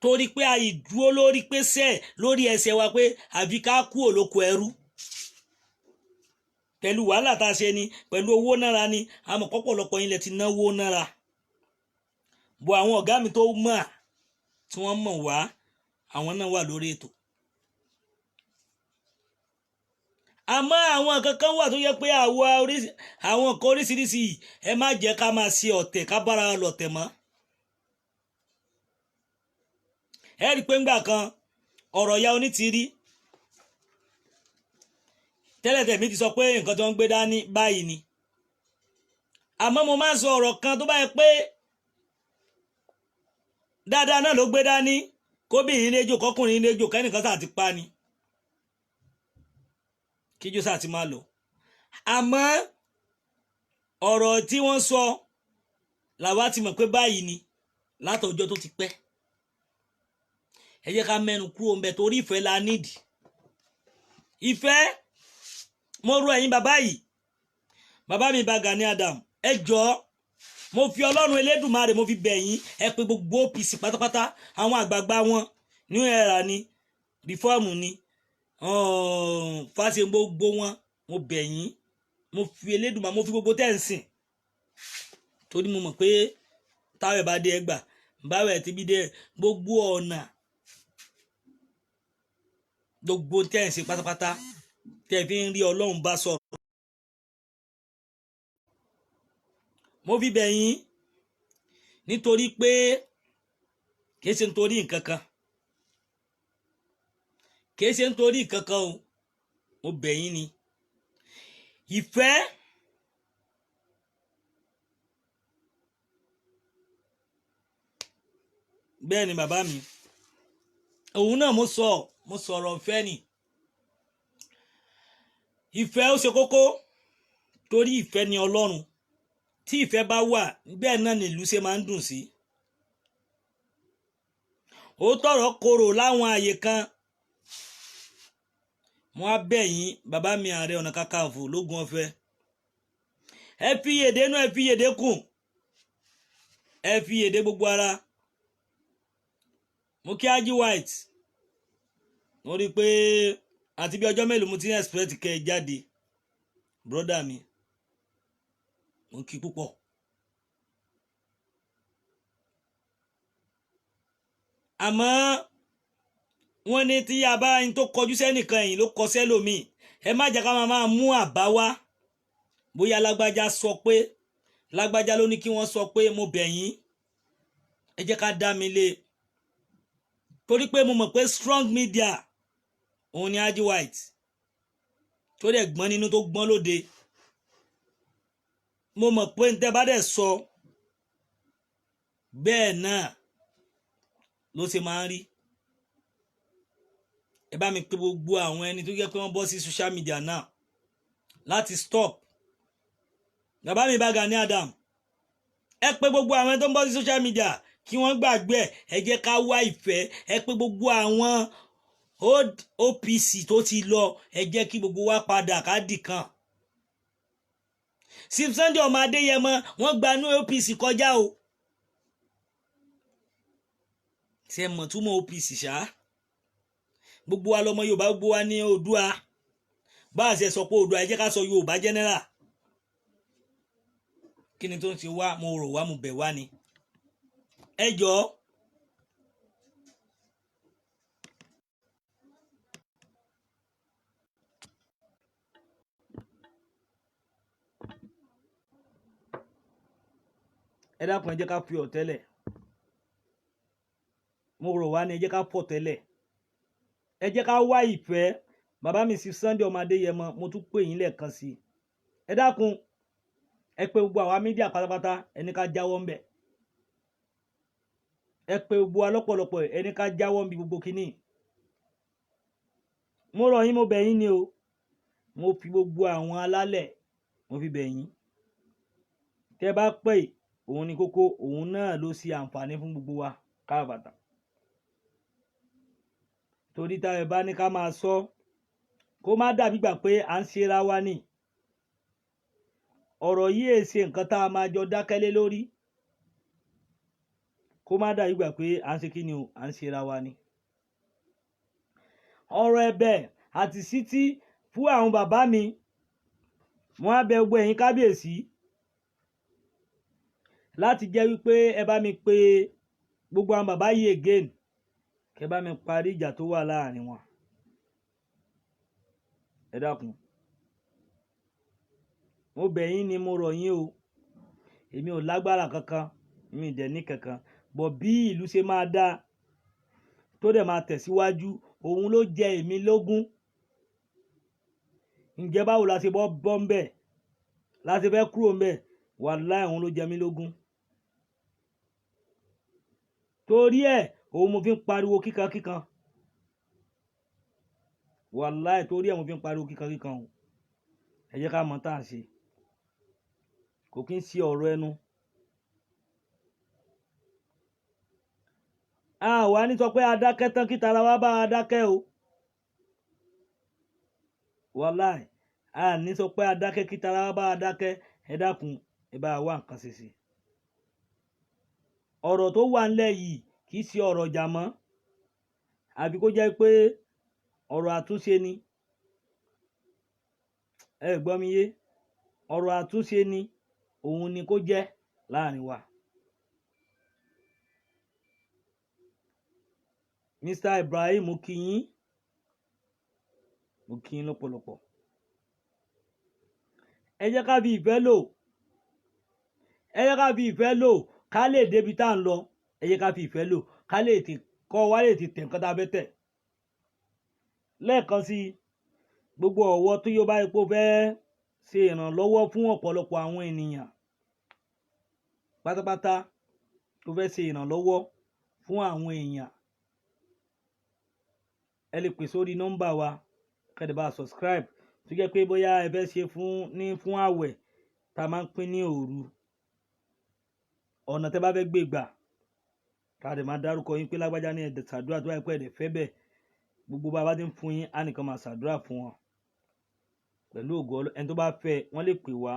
torí pé àìdúró lórí pé sẹ́ẹ̀ lórí ẹsẹ̀ wa, pé àbí ká kú òlóko ẹrú pẹ̀lú wàhálà tá a ṣe ni, pẹ̀lú owó náírà ni. Àmọ́ pọ̀pọ̀lọpọ̀ ilẹ̀ ti náwó náírà bọ̀. Àwọn ọ̀gá mi tó mọ̀, tí wọ́n mọ̀ wá, àwọn náà wà lórí ètò. Àmọ́ àwọn kankan wà tó yẹ pé àwọn nǹkan oríṣiríṣi, ẹ má jẹ́ ká máa ṣe ọ̀tẹ̀, ká bára lọ̀tẹ̀ mọ́. Ẹ rí i pé ńgbà kan, ọ̀rọ̀ ya onítìrí tẹ́lẹ̀tẹ̀ mi ti sọ pé nǹkan tó ń gbé dání báyìí ni. Àmọ́ mo máa ń sọ ọ̀rọ̀ kan tó bá yẹ pé dáadáa náà ló gbé dání, kóbìnrin léjò, kọkùnrin léjò, kẹ́nìkan sáà ti pa ni, kíjó sáà ti máa lọ. Àmọ́ ọ̀rọ̀ tí wọ́n sọ làwa ti mọ̀ pé báyìí ni látọjọ́ tó ti pẹ́. Ẹ jẹ́ ká mẹ́nu kúrò ń bẹ̀, torí ìfẹ́ la nídìí ìfẹ́. Mo rọ̀ ẹ̀yin bàbá yìí, bàbá mi bá Gani Adam, ẹ jọ̀ọ́, mo fi Ọlọ́run Elédùmarè, mo fi bẹ̀ yín. Ẹ pè gbogbo OPC pátápátá, àwọn àgbààgbà wọn, New Era ni, Reform ni, fáṣe, gbogbo wọn, mo bẹ̀ yín, mo fi Elédùmarè, mo fi gbogbo tẹ́ ń sìn, torí mo mọ̀ pé táwẹ̀ bá dé, ẹgbà báwẹ̀ tí bí dé, gbogbo ọ̀nà, gbogbo tẹ́ ń ṣe pátápátá tẹ́ fi ń rí Ọlọ́run bá sọ̀rọ̀. Mo fi bẹ̀ yín nítorí pé kìí ṣe nítorí nǹkan kan, kìí ṣe nítorí nǹkan kan o. Mo bẹ̀ yín ni. Ìfẹ́ bẹ́ẹ̀ ni bàbá mi, òun náà mo sọ, mo sọ̀rọ̀ ìfẹ́ ni. Ìfẹ́ ó ṣe kókó, torí ìfẹ́ ni Ọlọ́run. Tí ìfẹ́ bá wà, bẹ́ẹ̀ náà nílùú ṣe máa ń dùn sí. Ó tọrọ korò láwọn àyè kan. Mo á bẹ̀ yín, bàbá mi Ààrẹ Ọ̀nà Kakanfò lógún ọ̀fẹ́, ẹ fi èdè inú, ẹ fi èdè kùn, ẹ fi èdè gbogbo ara. Mo kí Ají White. Mo rí i pé àti bí ọjọ́ mélòó mo ti ní expect kẹ́ ẹ jáde. Brother mi, mo kí púpọ̀. Àmọ́ wọ́n ní tí a bá ń tó kọjú sẹ́nìkan, ẹ̀yìn ló kọ sẹ́lòmíì. Ẹ má jẹ́ ká máa mú àbá wá, bóyá lágbájá sọ pé, lágbájá ló ní kí wọ́n sọ pé. Mo bẹ̀ yín, ẹ jẹ́ ká dá mi lé, torí pé mo mọ̀ pé strong media Òun ni Haji White tó dẹ̀ gbọ́n nínú, tó gbọ́n lóde. Mo mọ̀ pé ntẹ́ bá dẹ̀ sọ bẹ́ẹ̀ náà ló ṣe máa ń rí. Ẹ bá mi pé gbogbo àwọn ẹni tó jẹ́ pé wọ́n bọ́ sí social media náà láti stop. Bàbá mi bá Gani Adam, ẹ pé gbogbo àwọn ẹni tó ń bọ́ sí social media kí wọ́n gbàgbé ẹ̀. Ẹ jẹ́ ká wá ìfẹ́. Ẹ pé gbogbo àwọn old OPC tó ti lọ, ẹ jẹ́ kí gbogbo wa padà ká dì kan. Chief Sunday ọmọ Adéyẹmọ, wọ́n gba inú OPC kọjá o. Ṣe mọ̀ túmọ̀ OPC ṣá? Gbogbo wa lọmọ Yorùbá, gbogbo wa ní Oòduà. Bá a ṣe sọ pé Oòduà, ẹ jẹ́ ká sọ Yorùbá general. Kí ni tó ń ṣe wá? Mo rò wá, mo bẹ̀ wá ni, ẹ jọ̀ọ́. Ẹ dákun, ẹ jẹ́ ká fi ọ̀tẹ́lẹ̀. Mo rò wá ní, ẹ jẹ́ ká fọ̀ tẹ́lẹ̀, ẹ jẹ́ ká wá ìfẹ́. Bàbá mi sí Sunday ọmọ Adéyẹmọ, mo tún pè yín lẹ́ẹ̀kan sí i. Ẹ dákun, ẹ pé gbogbo àwa media pátápátá, ẹni ká jáwọ́ ńbẹ̀. Ẹ pé gbogbo wa lọ́pọ̀lọpọ̀, ẹni ká jáwọ́ ńbi gbogbo kínní. Mo rọ̀ yín, mo bẹ̀ yín ni o. Mo fi gbogbo àwọn alálẹ̀, mo fi bẹ̀ yín. Tẹ́ bá pè, òun ni kókó, òun náà ló ṣe àǹfààní fún gbogbo wa káàbàtà, torí tá ẹ bá ní ká máa sọ, kó má dàbí gbà pé à ń ṣera wa ni. Ọ̀rọ̀ yìí è ṣe nǹkan tá a máa jọ dákẹ́ lé lórí. Kó má dàbí gbà pé à ń ṣe kí ni o, à ń ṣera wa ni. Ọ̀rọ̀ ẹ̀bẹ̀ àti sítí fún àwọn bàbá mi, wọ́n á bẹ gbogbo ẹ̀yin kábíyèsí láti jẹ́ wípé ẹ bá mi pé gbogbo àwọn bàbá yìí again, kẹ́ bá mi parí ìjà tó wà láàrin wọn. Ẹ dákun, mo bẹ̀ yín ni, mo rọ̀ yín o. Èmi ò lágbára kankan, mi ì dẹ̀ ní kankan bọ̀. Bí ìlú ṣe máa dáa tó dẹ̀ máa tẹ̀síwájú, òun ló jẹ èmi lógún. Ǹjẹ́ báwo la ṣe bọ́ bọ́ ń bẹ̀, la ṣe fẹ́ kúrò ń bẹ̀? Wàláì, òun ló jẹ mí lógún. Torí ẹ̀ òun mo fi ń pariwo kíkan kíkan. Wàláì, torí ẹ̀ mo fi ń pariwo kíkan kíkan o. Ẹ jẹ́ ká mọ̀ tá à ń ṣe. Kò kí ń ṣe ọ̀rọ̀ ẹnu. A wà ní sọ pé adákẹ́ tán kí tara wa bá a dákẹ́ o. Wàláì, a ní sọ pé adákẹ́ kí tara wa bá a dákẹ́. Ẹ dákun, ẹ bá wa nǹkan ṣe sí. Ọ̀rọ̀ tó wà ńlẹ̀ yìí kì í ṣe ọ̀rọ̀ ìjà mọ́, àbí kó jẹ́ pé ọ̀rọ̀ àtúnṣe ni. Ẹ gbọ́ mi yé? Ọ̀rọ̀ àtúnṣe ni, òun ni kó jẹ́ láàrin wa. Mr. Ibrahim, mo kí yín, mo kí yín lọ́pọ̀lọpọ̀. Ẹ jẹ́ ká fi ìfẹ́ lò, ẹ jẹ́ ká fi ìfẹ́ lò ká lè débi tá à ń lọ. Ẹ jẹ́ ká fi ìfẹ́ lò ká lè ti kọ́ wá lè ti tẹ̀ nǹkan tá a fẹ́ tẹ̀. Lẹ́ẹ̀kan sí, gbogbo ọ̀wọ́ tó yóò bá epo fẹ́ ṣe ìrànlọ́wọ́ fún ọ̀pọ̀lọpọ̀ àwọn ènìyàn pátápátá, tó fẹ́ ṣe ìrànlọ́wọ́ fún àwọn èèyàn, ẹ lè pè sórí nọ́mbà wa, kẹ́dẹ̀ bá subscribe, tó jẹ́ pé bóyá ẹ fẹ́ ṣe fún ní fún àwẹ̀ tá a máa ń pín ní òru, ọ̀nà tẹ́ bá fẹ́ gbé gbà, ká dẹ̀ máa dárúkọ yín pé lágbájá ní ẹ̀dẹ̀ ṣàdúrà. Tó wáyé pé ẹ̀dẹ̀ fẹ́ bẹ́ẹ̀, gbogbo bá a bá ti ń fún yín, á nìkan máa ṣàdúrà fún wọn pẹ̀lú ògo. Ẹni tó bá fẹ́, wọ́n lè pè wá.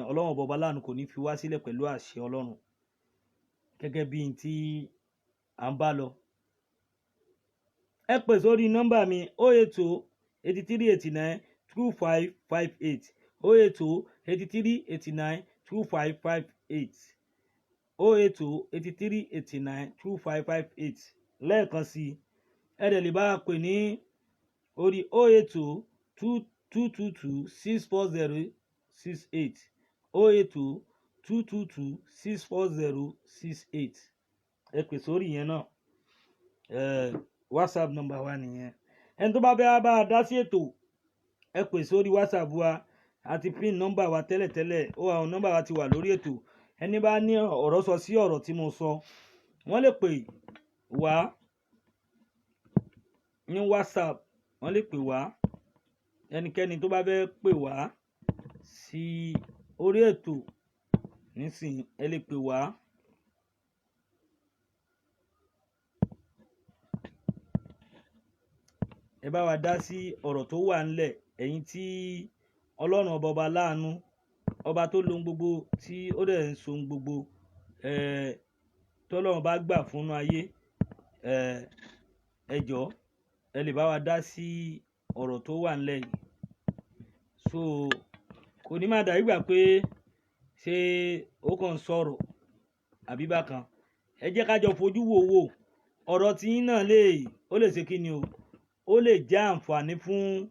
Ọlọ́run bọba láàánú kò ní fi wá sílẹ̀ pẹ̀lú àṣẹ Ọlọ́run, gẹ́gẹ́ bí n tí à ń bá lọ. Ẹ pè sórí nọ́mbà mi: 080 83 89 25 58, 080 83 89 25 58, 080 83 89 25 58. Lẹ́ẹ̀kan sí i, ẹ dẹ̀ lè bá a pè ní orí 080 22 226 40 68, 080 22 264 068. Ẹ pè sórí yẹn náà. WhatsApp number wa nìyẹn. Ẹni tó bá fẹ́ bá a dá sí ètò, ẹ pè sórí WhatsApp wa àti pin nọ́mbà wa tẹ́lẹ̀tẹ́lẹ̀ ó. Àwọn nọ́mbà wa ti wà lórí ètò. Ẹni bá ní ọ̀rọ̀ sọ sí ọ̀rọ̀ tí mo sọ, wọ́n lè pè wá ní WhatsApp, wọ́n lè pè wá. Ẹnikẹ́ni tó bá fẹ́ pè wá sí orí ètò nísìnyí, ẹ lè pè wá. Ẹ bá wa dá sí ọ̀rọ̀ tó wà ńlẹ̀. Ẹ̀yin tí Ọlọ́run ọba, ọba láàánú, ọba tó lohun gbogbo tí ó dẹ̀ ń sohun gbogbo, tọ́lọ́run bá gbà fún ayé, ẹ jọ̀ọ́, ẹ lè bá wa dá sí ọ̀rọ̀ tó wà ńlẹ̀ yìí. So kò ní máa dàbí ìgbà pé ṣé ó kàn ń sọ̀rọ̀ àbí bákan. Ẹ jẹ́ ká jọ fojú wò wò. Ọ̀rọ̀ tí yín náà lè, ó lè ṣe kí ni o, ó lè jẹ́ àǹfààní fún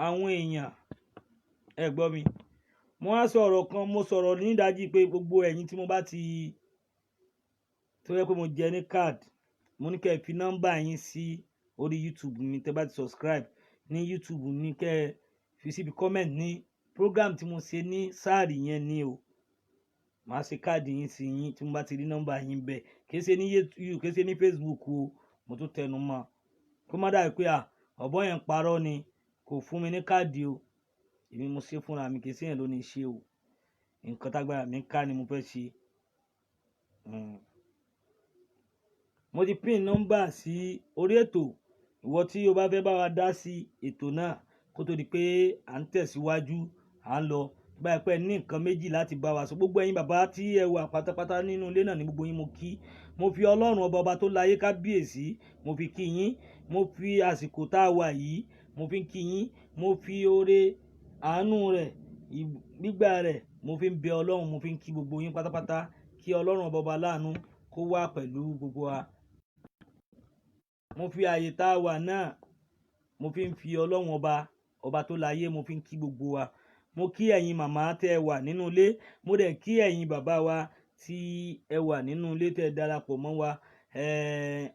àwọn èèyàn. Ẹ gbọ́ mi, mo wá sọ ọ̀rọ̀ kan. Mo sọ̀rọ̀ nídàájí pé gbogbo ẹ̀yin tí mo bá ti tó yẹ pé mo jẹ ní card, mo ní kẹ́ ẹ fi nọ́mbà yín sí orí YouTube mi. Tẹ́ bá ti subscribe ní YouTube mi, kẹ́ ẹ fi síbi comment ní program tí mo ṣe ní sáàrì yẹn ní o, màá ṣe káàdì yín sí yín tí mo bá ti rí nọ́mbà yín bẹ́ẹ̀. Kìí ṣe ní YouTube, kìí ṣe ní Facebook o. Mo tún tẹnu mọ́ kó má dàbí pé à ọ̀bọ yẹn ń parọ́ ni, kò fún mi ní káàdì o. Èmi mo ṣe fúnra mi, kìí ṣe yẹn ló ní ṣe o. Nǹkan tágbára mi ká ni mo fẹ́ ṣe. Mo ti pin nọ́mbà sí orí ètò. Ìwọ tí o bá fẹ́ bá wa dá sí ètò náà kó tó di pé à ń tẹ̀síwájú, à ń lọ, tó bá yẹ pé ẹ ní nǹkan méjì láti bá wa sọ. Gbogbo ẹ̀yin bàbá tí ẹ wà pátápátá nínú ilé náà ní gbogbo yín mo kí. Mo fi Ọlọ́run ọba, ọba tó láyé, kábíyèsí, mo fi kí yín. Mo fi àsìkò tá a wà yìí, mo fi ń kí yín. Mo fi oore àánú rẹ̀, gbígbà rẹ̀, mo fi ń bẹ Ọlọ́run, mo fi ń kí gbogbo yín pátápátá. Kí Ọlọ́run ọba, ọba láàánú, kó wà pẹ̀lú gbogbo wa. Mo fi ààyè tá a wà náà, mo fi ń fi Ọlọ́run ọba, ọba tó láyé, mo fi ń kí gbogbo wa. Mo kí ẹ̀yin màmá tẹ́ ẹ wà nínú ilé, mo dẹ̀ kí ẹ̀yin bàbá wa tí ẹ wà nínú ilé tẹ́ ẹ darapọ̀ mọ́ wa.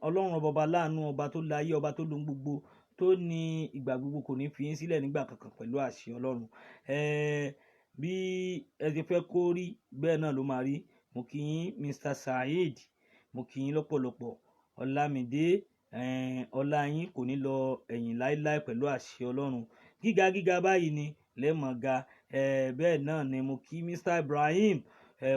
Ọlọ́run ọba, ọba láàánú, ọba tó láyé, ọba tó lóhun gbogbo, tó ní ìgbà gbogbo, kò ní fi yín sílẹ̀ nígbà kankan pẹ̀lú àṣẹ Ọlọ́run. Bí ẹ ti fẹ́ kó rí, bẹ́ẹ̀ náà ló máa rí. Mo kí yín, Mr Saheed, mo kí yín lọ́pọ̀lọpọ̀. Ọlámídé, ọlá yín kò ní lọ ẹ̀yìn láéláé pẹ̀lú àṣẹ Ọlọ́run. Gíga gíga báyìí ni lẹ́mọ̀ ga. Bẹ́ẹ̀ náà ni mo kí Mr Ibrahim.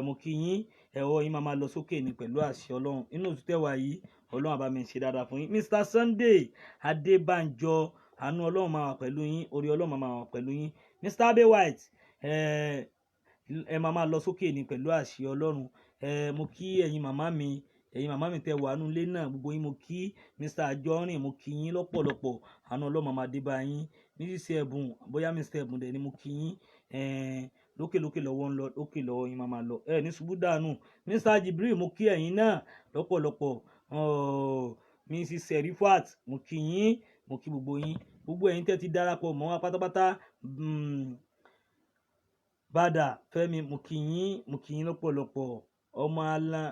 Mo kí yín. Ẹ̀wọ́ yín máa máa lọ sókè ní pẹ̀lú àṣẹ Ọlọ́run. Inú oṣù tẹ́wàá yìí, Ọlọ́run á bá mi ṣe dáadáa fún yín. Mr Sunday Adébánjọ, àánú Ọlọ́run máa wà pẹ̀lú yín, orí Ọlọ́run máa wà pẹ̀lú yín. Mr Abe White, ẹ máa máa lọ sókè ní pẹ̀lú àṣẹ Ọlọ́run. Mo kí ẹ̀yin màmá mi, ẹ̀yin màmá mi tẹ́ wà nínú ilé náà, gbogbo yín mo kí. Mr Àjọrìn, mo kí yín lọ́pọ̀lọpọ̀. Àánú Ọlọ́run máa dé bá yín. Mrs Ẹ̀bùn, bóyá Mr Ẹ̀bùn dẹ̀ ni, mo kí yín. Lókè lókè lọ́wọ́ ń lọ, lókè lọ́wọ́ yín máa máa lọ, ẹ ní ṣubú dànù. Mr Jibril, mo kí ẹ̀yin náà lọ́pọ̀lọpọ̀. Mrs Serifat, mo kí yín, mo kí gbogbo yín, gbogbo ẹ̀yin tẹ́ ti darapọ̀ mọ́ wa pátápátá. Bàdà Fẹ́mi, mo kí yín, mo kí yín lọ́pọ̀lọpọ̀. Ọmọ alá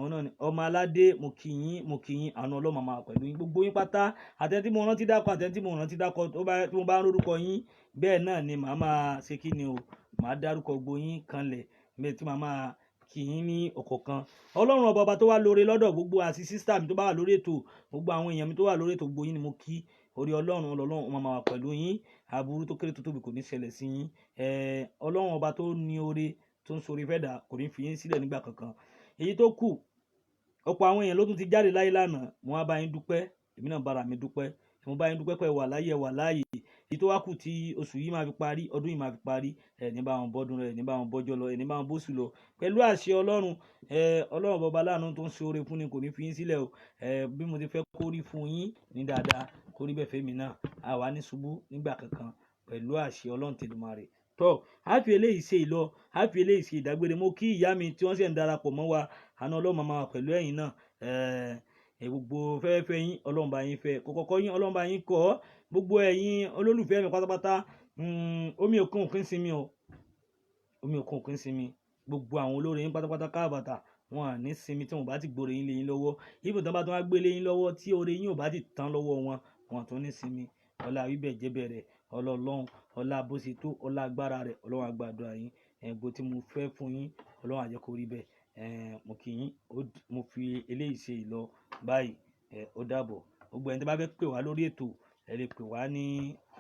ọ̀nà ni ọmọ aládé, mo kí yín, mo kí yín. Àánú Ọlọ́run máa pẹ̀lú yín, gbogbo yín pátá, àtẹni tí mo rántí dákọ, àtẹni tí mo rántí dákọ. Tó bá tí mo bá ń rórúkọ yín, bẹ́ẹ̀ náà ni màá máa ṣe kí ni o, màá dárúkọ gbogbo yín kanlẹ̀ bẹ́ẹ̀ tí màá máa kí yín ní ọ̀kọ̀ọ̀kan. Ọlọ́run ọba, ọba tó wá lóore lọ́dọ̀ gbogbo àti sister mi tó bá wà lórí ètò, gbogbo àwọn èèyàn mi tó wà lórí ètò, gbogbo yín ni mo kí. Orí Ọlọ́run, Ọlọ́run máa wà pẹ̀lú yín. Aburú tó kéré tó tóbi kò ní ṣẹlẹ̀ sí yín. Ọlọ́run ọba tó ní oore, tó ń sori fẹ́ dà, kò ní fi yín sílẹ̀ nígbà kankan. Èyí tó kù, ọ̀pọ̀ àwọn èèyàn ló tún ti jáde láyé lánàá. Mo wá bá yín dúpẹ́, èmi náà bára mi dúpẹ́. Mo bá yín dúpẹ́ pé ẹ wà láyé, ẹ wà láàyè. Èyí tó wá kù tí oṣù yìí máa fi parí, ọdún yìí máa fi parí, ẹ ní bá wọn bọ́dún rẹ, ní bá wọn bọ́jọ́ lọ, ẹ ní bá wọn bóṣù lọ pẹ̀lú àṣẹ Ọlọ́run. Ọlọ́run bọba láàánú tó ń ṣe oore fún ni kò ní fi yín sílẹ̀ o. Bí mo ti fẹ́ kó rí fún yín ní dáadáa, kó rí bẹ́ẹ̀ fẹ́mi náà, àwa ní ṣubú nígbà kankan pẹ̀lú àṣẹ Ọlọ́run tèdùmarè. Tọ́ a fi eléyìí ṣe ìlọ, a fi eléyìí ṣe ìdágbére. Mo kí ìyá mi tí wọ́n sì ń darapọ̀ mọ́ wa. Àánú Ọlọ́run máa wà pẹ̀lú ẹ̀yin náà. Gbogbo fẹ́fẹ́ yín, Ọlọ́run bá yín fẹ́ kọ́kọ́kọ́ yín, Ọlọ́run bá yín kọ́. Gbogbo ẹ̀yin olólùfẹ́ mi pátápátá, omi òkun òkun sinmi o, omi òkun òkun sinmi. Gbogbo àwọn olóore yín pátápátá káàbàtà, wọn à ní sinmi tí wọn bá ti gbòòrò yín lé yín lọ́wọ́. Ibùdó bá tún wá gbé lé yín lọ́wọ́, tí oore yín ò bá ti tán lọ́wọ́ wọn, Wọn tún ní sinmi. Ọlá wíbẹ̀ jẹ́bẹ̀ rẹ̀, ọlọ́ọ̀lọ́hun, ọlá bó ṣe tó, ọlá agbára rẹ̀, Ọlọ́run á gbàdúrà yín. Gbogbo tí mo fẹ́ fún yín, Ọlọ́run á jẹ́ kó rí bẹ́ẹ̀. Mo kí yín, mo fi eléyìí ṣe ìlọ báyìí. Ó dàbọ̀. Gbogbo ẹni tí bá fẹ́ pè wá lórí ètò, ẹ lè pè wá ní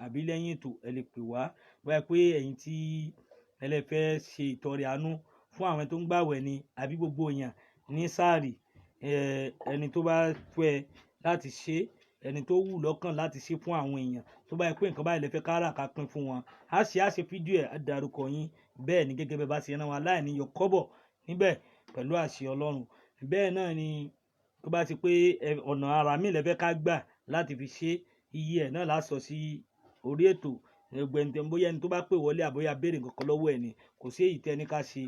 àbí lẹ́yìn ètò, ẹ lè pè wá. Bóyá pé ẹ̀yin tí ẹ lè fẹ́ ṣe ìtọrẹ àánú fún àwọn tó ń gbàwẹ̀ ni, àbí gbogbo èèyàn ní sáàrì, ẹni tó bá fẹ́ láti ṣe, ẹni tó wù lọ́kàn láti ṣe fún àwọn èèyàn, tó bá yẹ pé nǹkan báyìí lè fẹ́ ká rà ká pín fún wọn, á ṣe fídíò ẹ̀, á dárúkọ yín. Bẹ́ẹ̀ ni gẹ́gẹ́ bẹ́ẹ̀ bá ṣe rán wa láì ní yọ kọ́bọ̀ níbẹ̀ pẹ̀lú àṣẹ Ọlọ́run. Bẹ́ẹ̀ náà ni tó bá ti pé ọ̀nà ara mi lè fẹ́ ká gbà láti fi ṣe, iye ẹ̀ náà la sọ sí orí ètò. Gbogbo ẹni tó bóyá ẹni tó bá pè wọlé, àbóyá béèrè nǹkan kan lọ́wọ́ ẹ̀ ni, kò sí èyí tẹ́ ní ká ṣe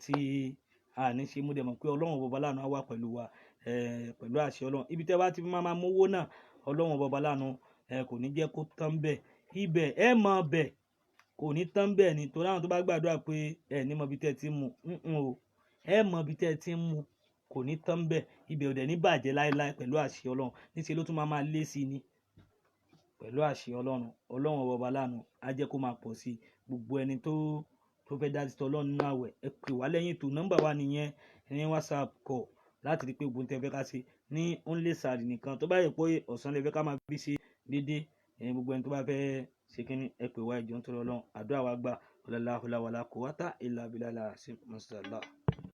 tí a ní ṣe. Mú dẹ̀ mọ̀ pé Ọlọ́run Ọba láàánú á wà pẹ̀lú wa, pẹ̀lú àṣẹ Ọlọ́run. Ibi tẹ́ bá ti máa mówó náà, Ọlọ́run Ọba láàánú kò ní jẹ́ kó tán bẹ́ẹ̀. Ibẹ̀ ẹ mọ̀ bẹ́ẹ̀, kò ní tán bẹ́ẹ̀ ni, torí àwọn tó bá gbàdúrà pé ẹ ní mọ ibi tẹ́ ti ń mu o, ẹ mọ ibi tẹ́ ti ń mu, kò ní tán bẹ́ẹ̀. Ibẹ̀ ò dẹ̀ ní bàjẹ́ láéláé pẹ̀lú àṣẹ Ọlọ́run. Níṣẹ́ ló tún máa lé sí i ni pẹ̀lú àṣẹ Ọlọ́run. Ọlọ́run Ọba láàánú á jẹ́ kó máa pọ̀ sí i. Gbogbo ẹni tó fẹ́ dá sí tọ́lọ́run nínú àwẹ̀, ẹ pè wá lẹ́yìn ètò. Nọ́mbà wa nìyẹn ní WhatsApp call láti rí pé gbogbo tẹ́ fẹ́ ká ṣe ní only sàárì nìkan. Tó bá yẹ pé ọ̀sán lè fẹ́ ká máa fi ṣe déédéé, ẹ̀yin gbogbo ẹni tó bá fẹ́ ṣe kínní, ẹ pè wá. Ìjọ ń tọrọ Ọlọ́run, àdúrà wa gbà. Wala hawla wala quwwata illa billahi.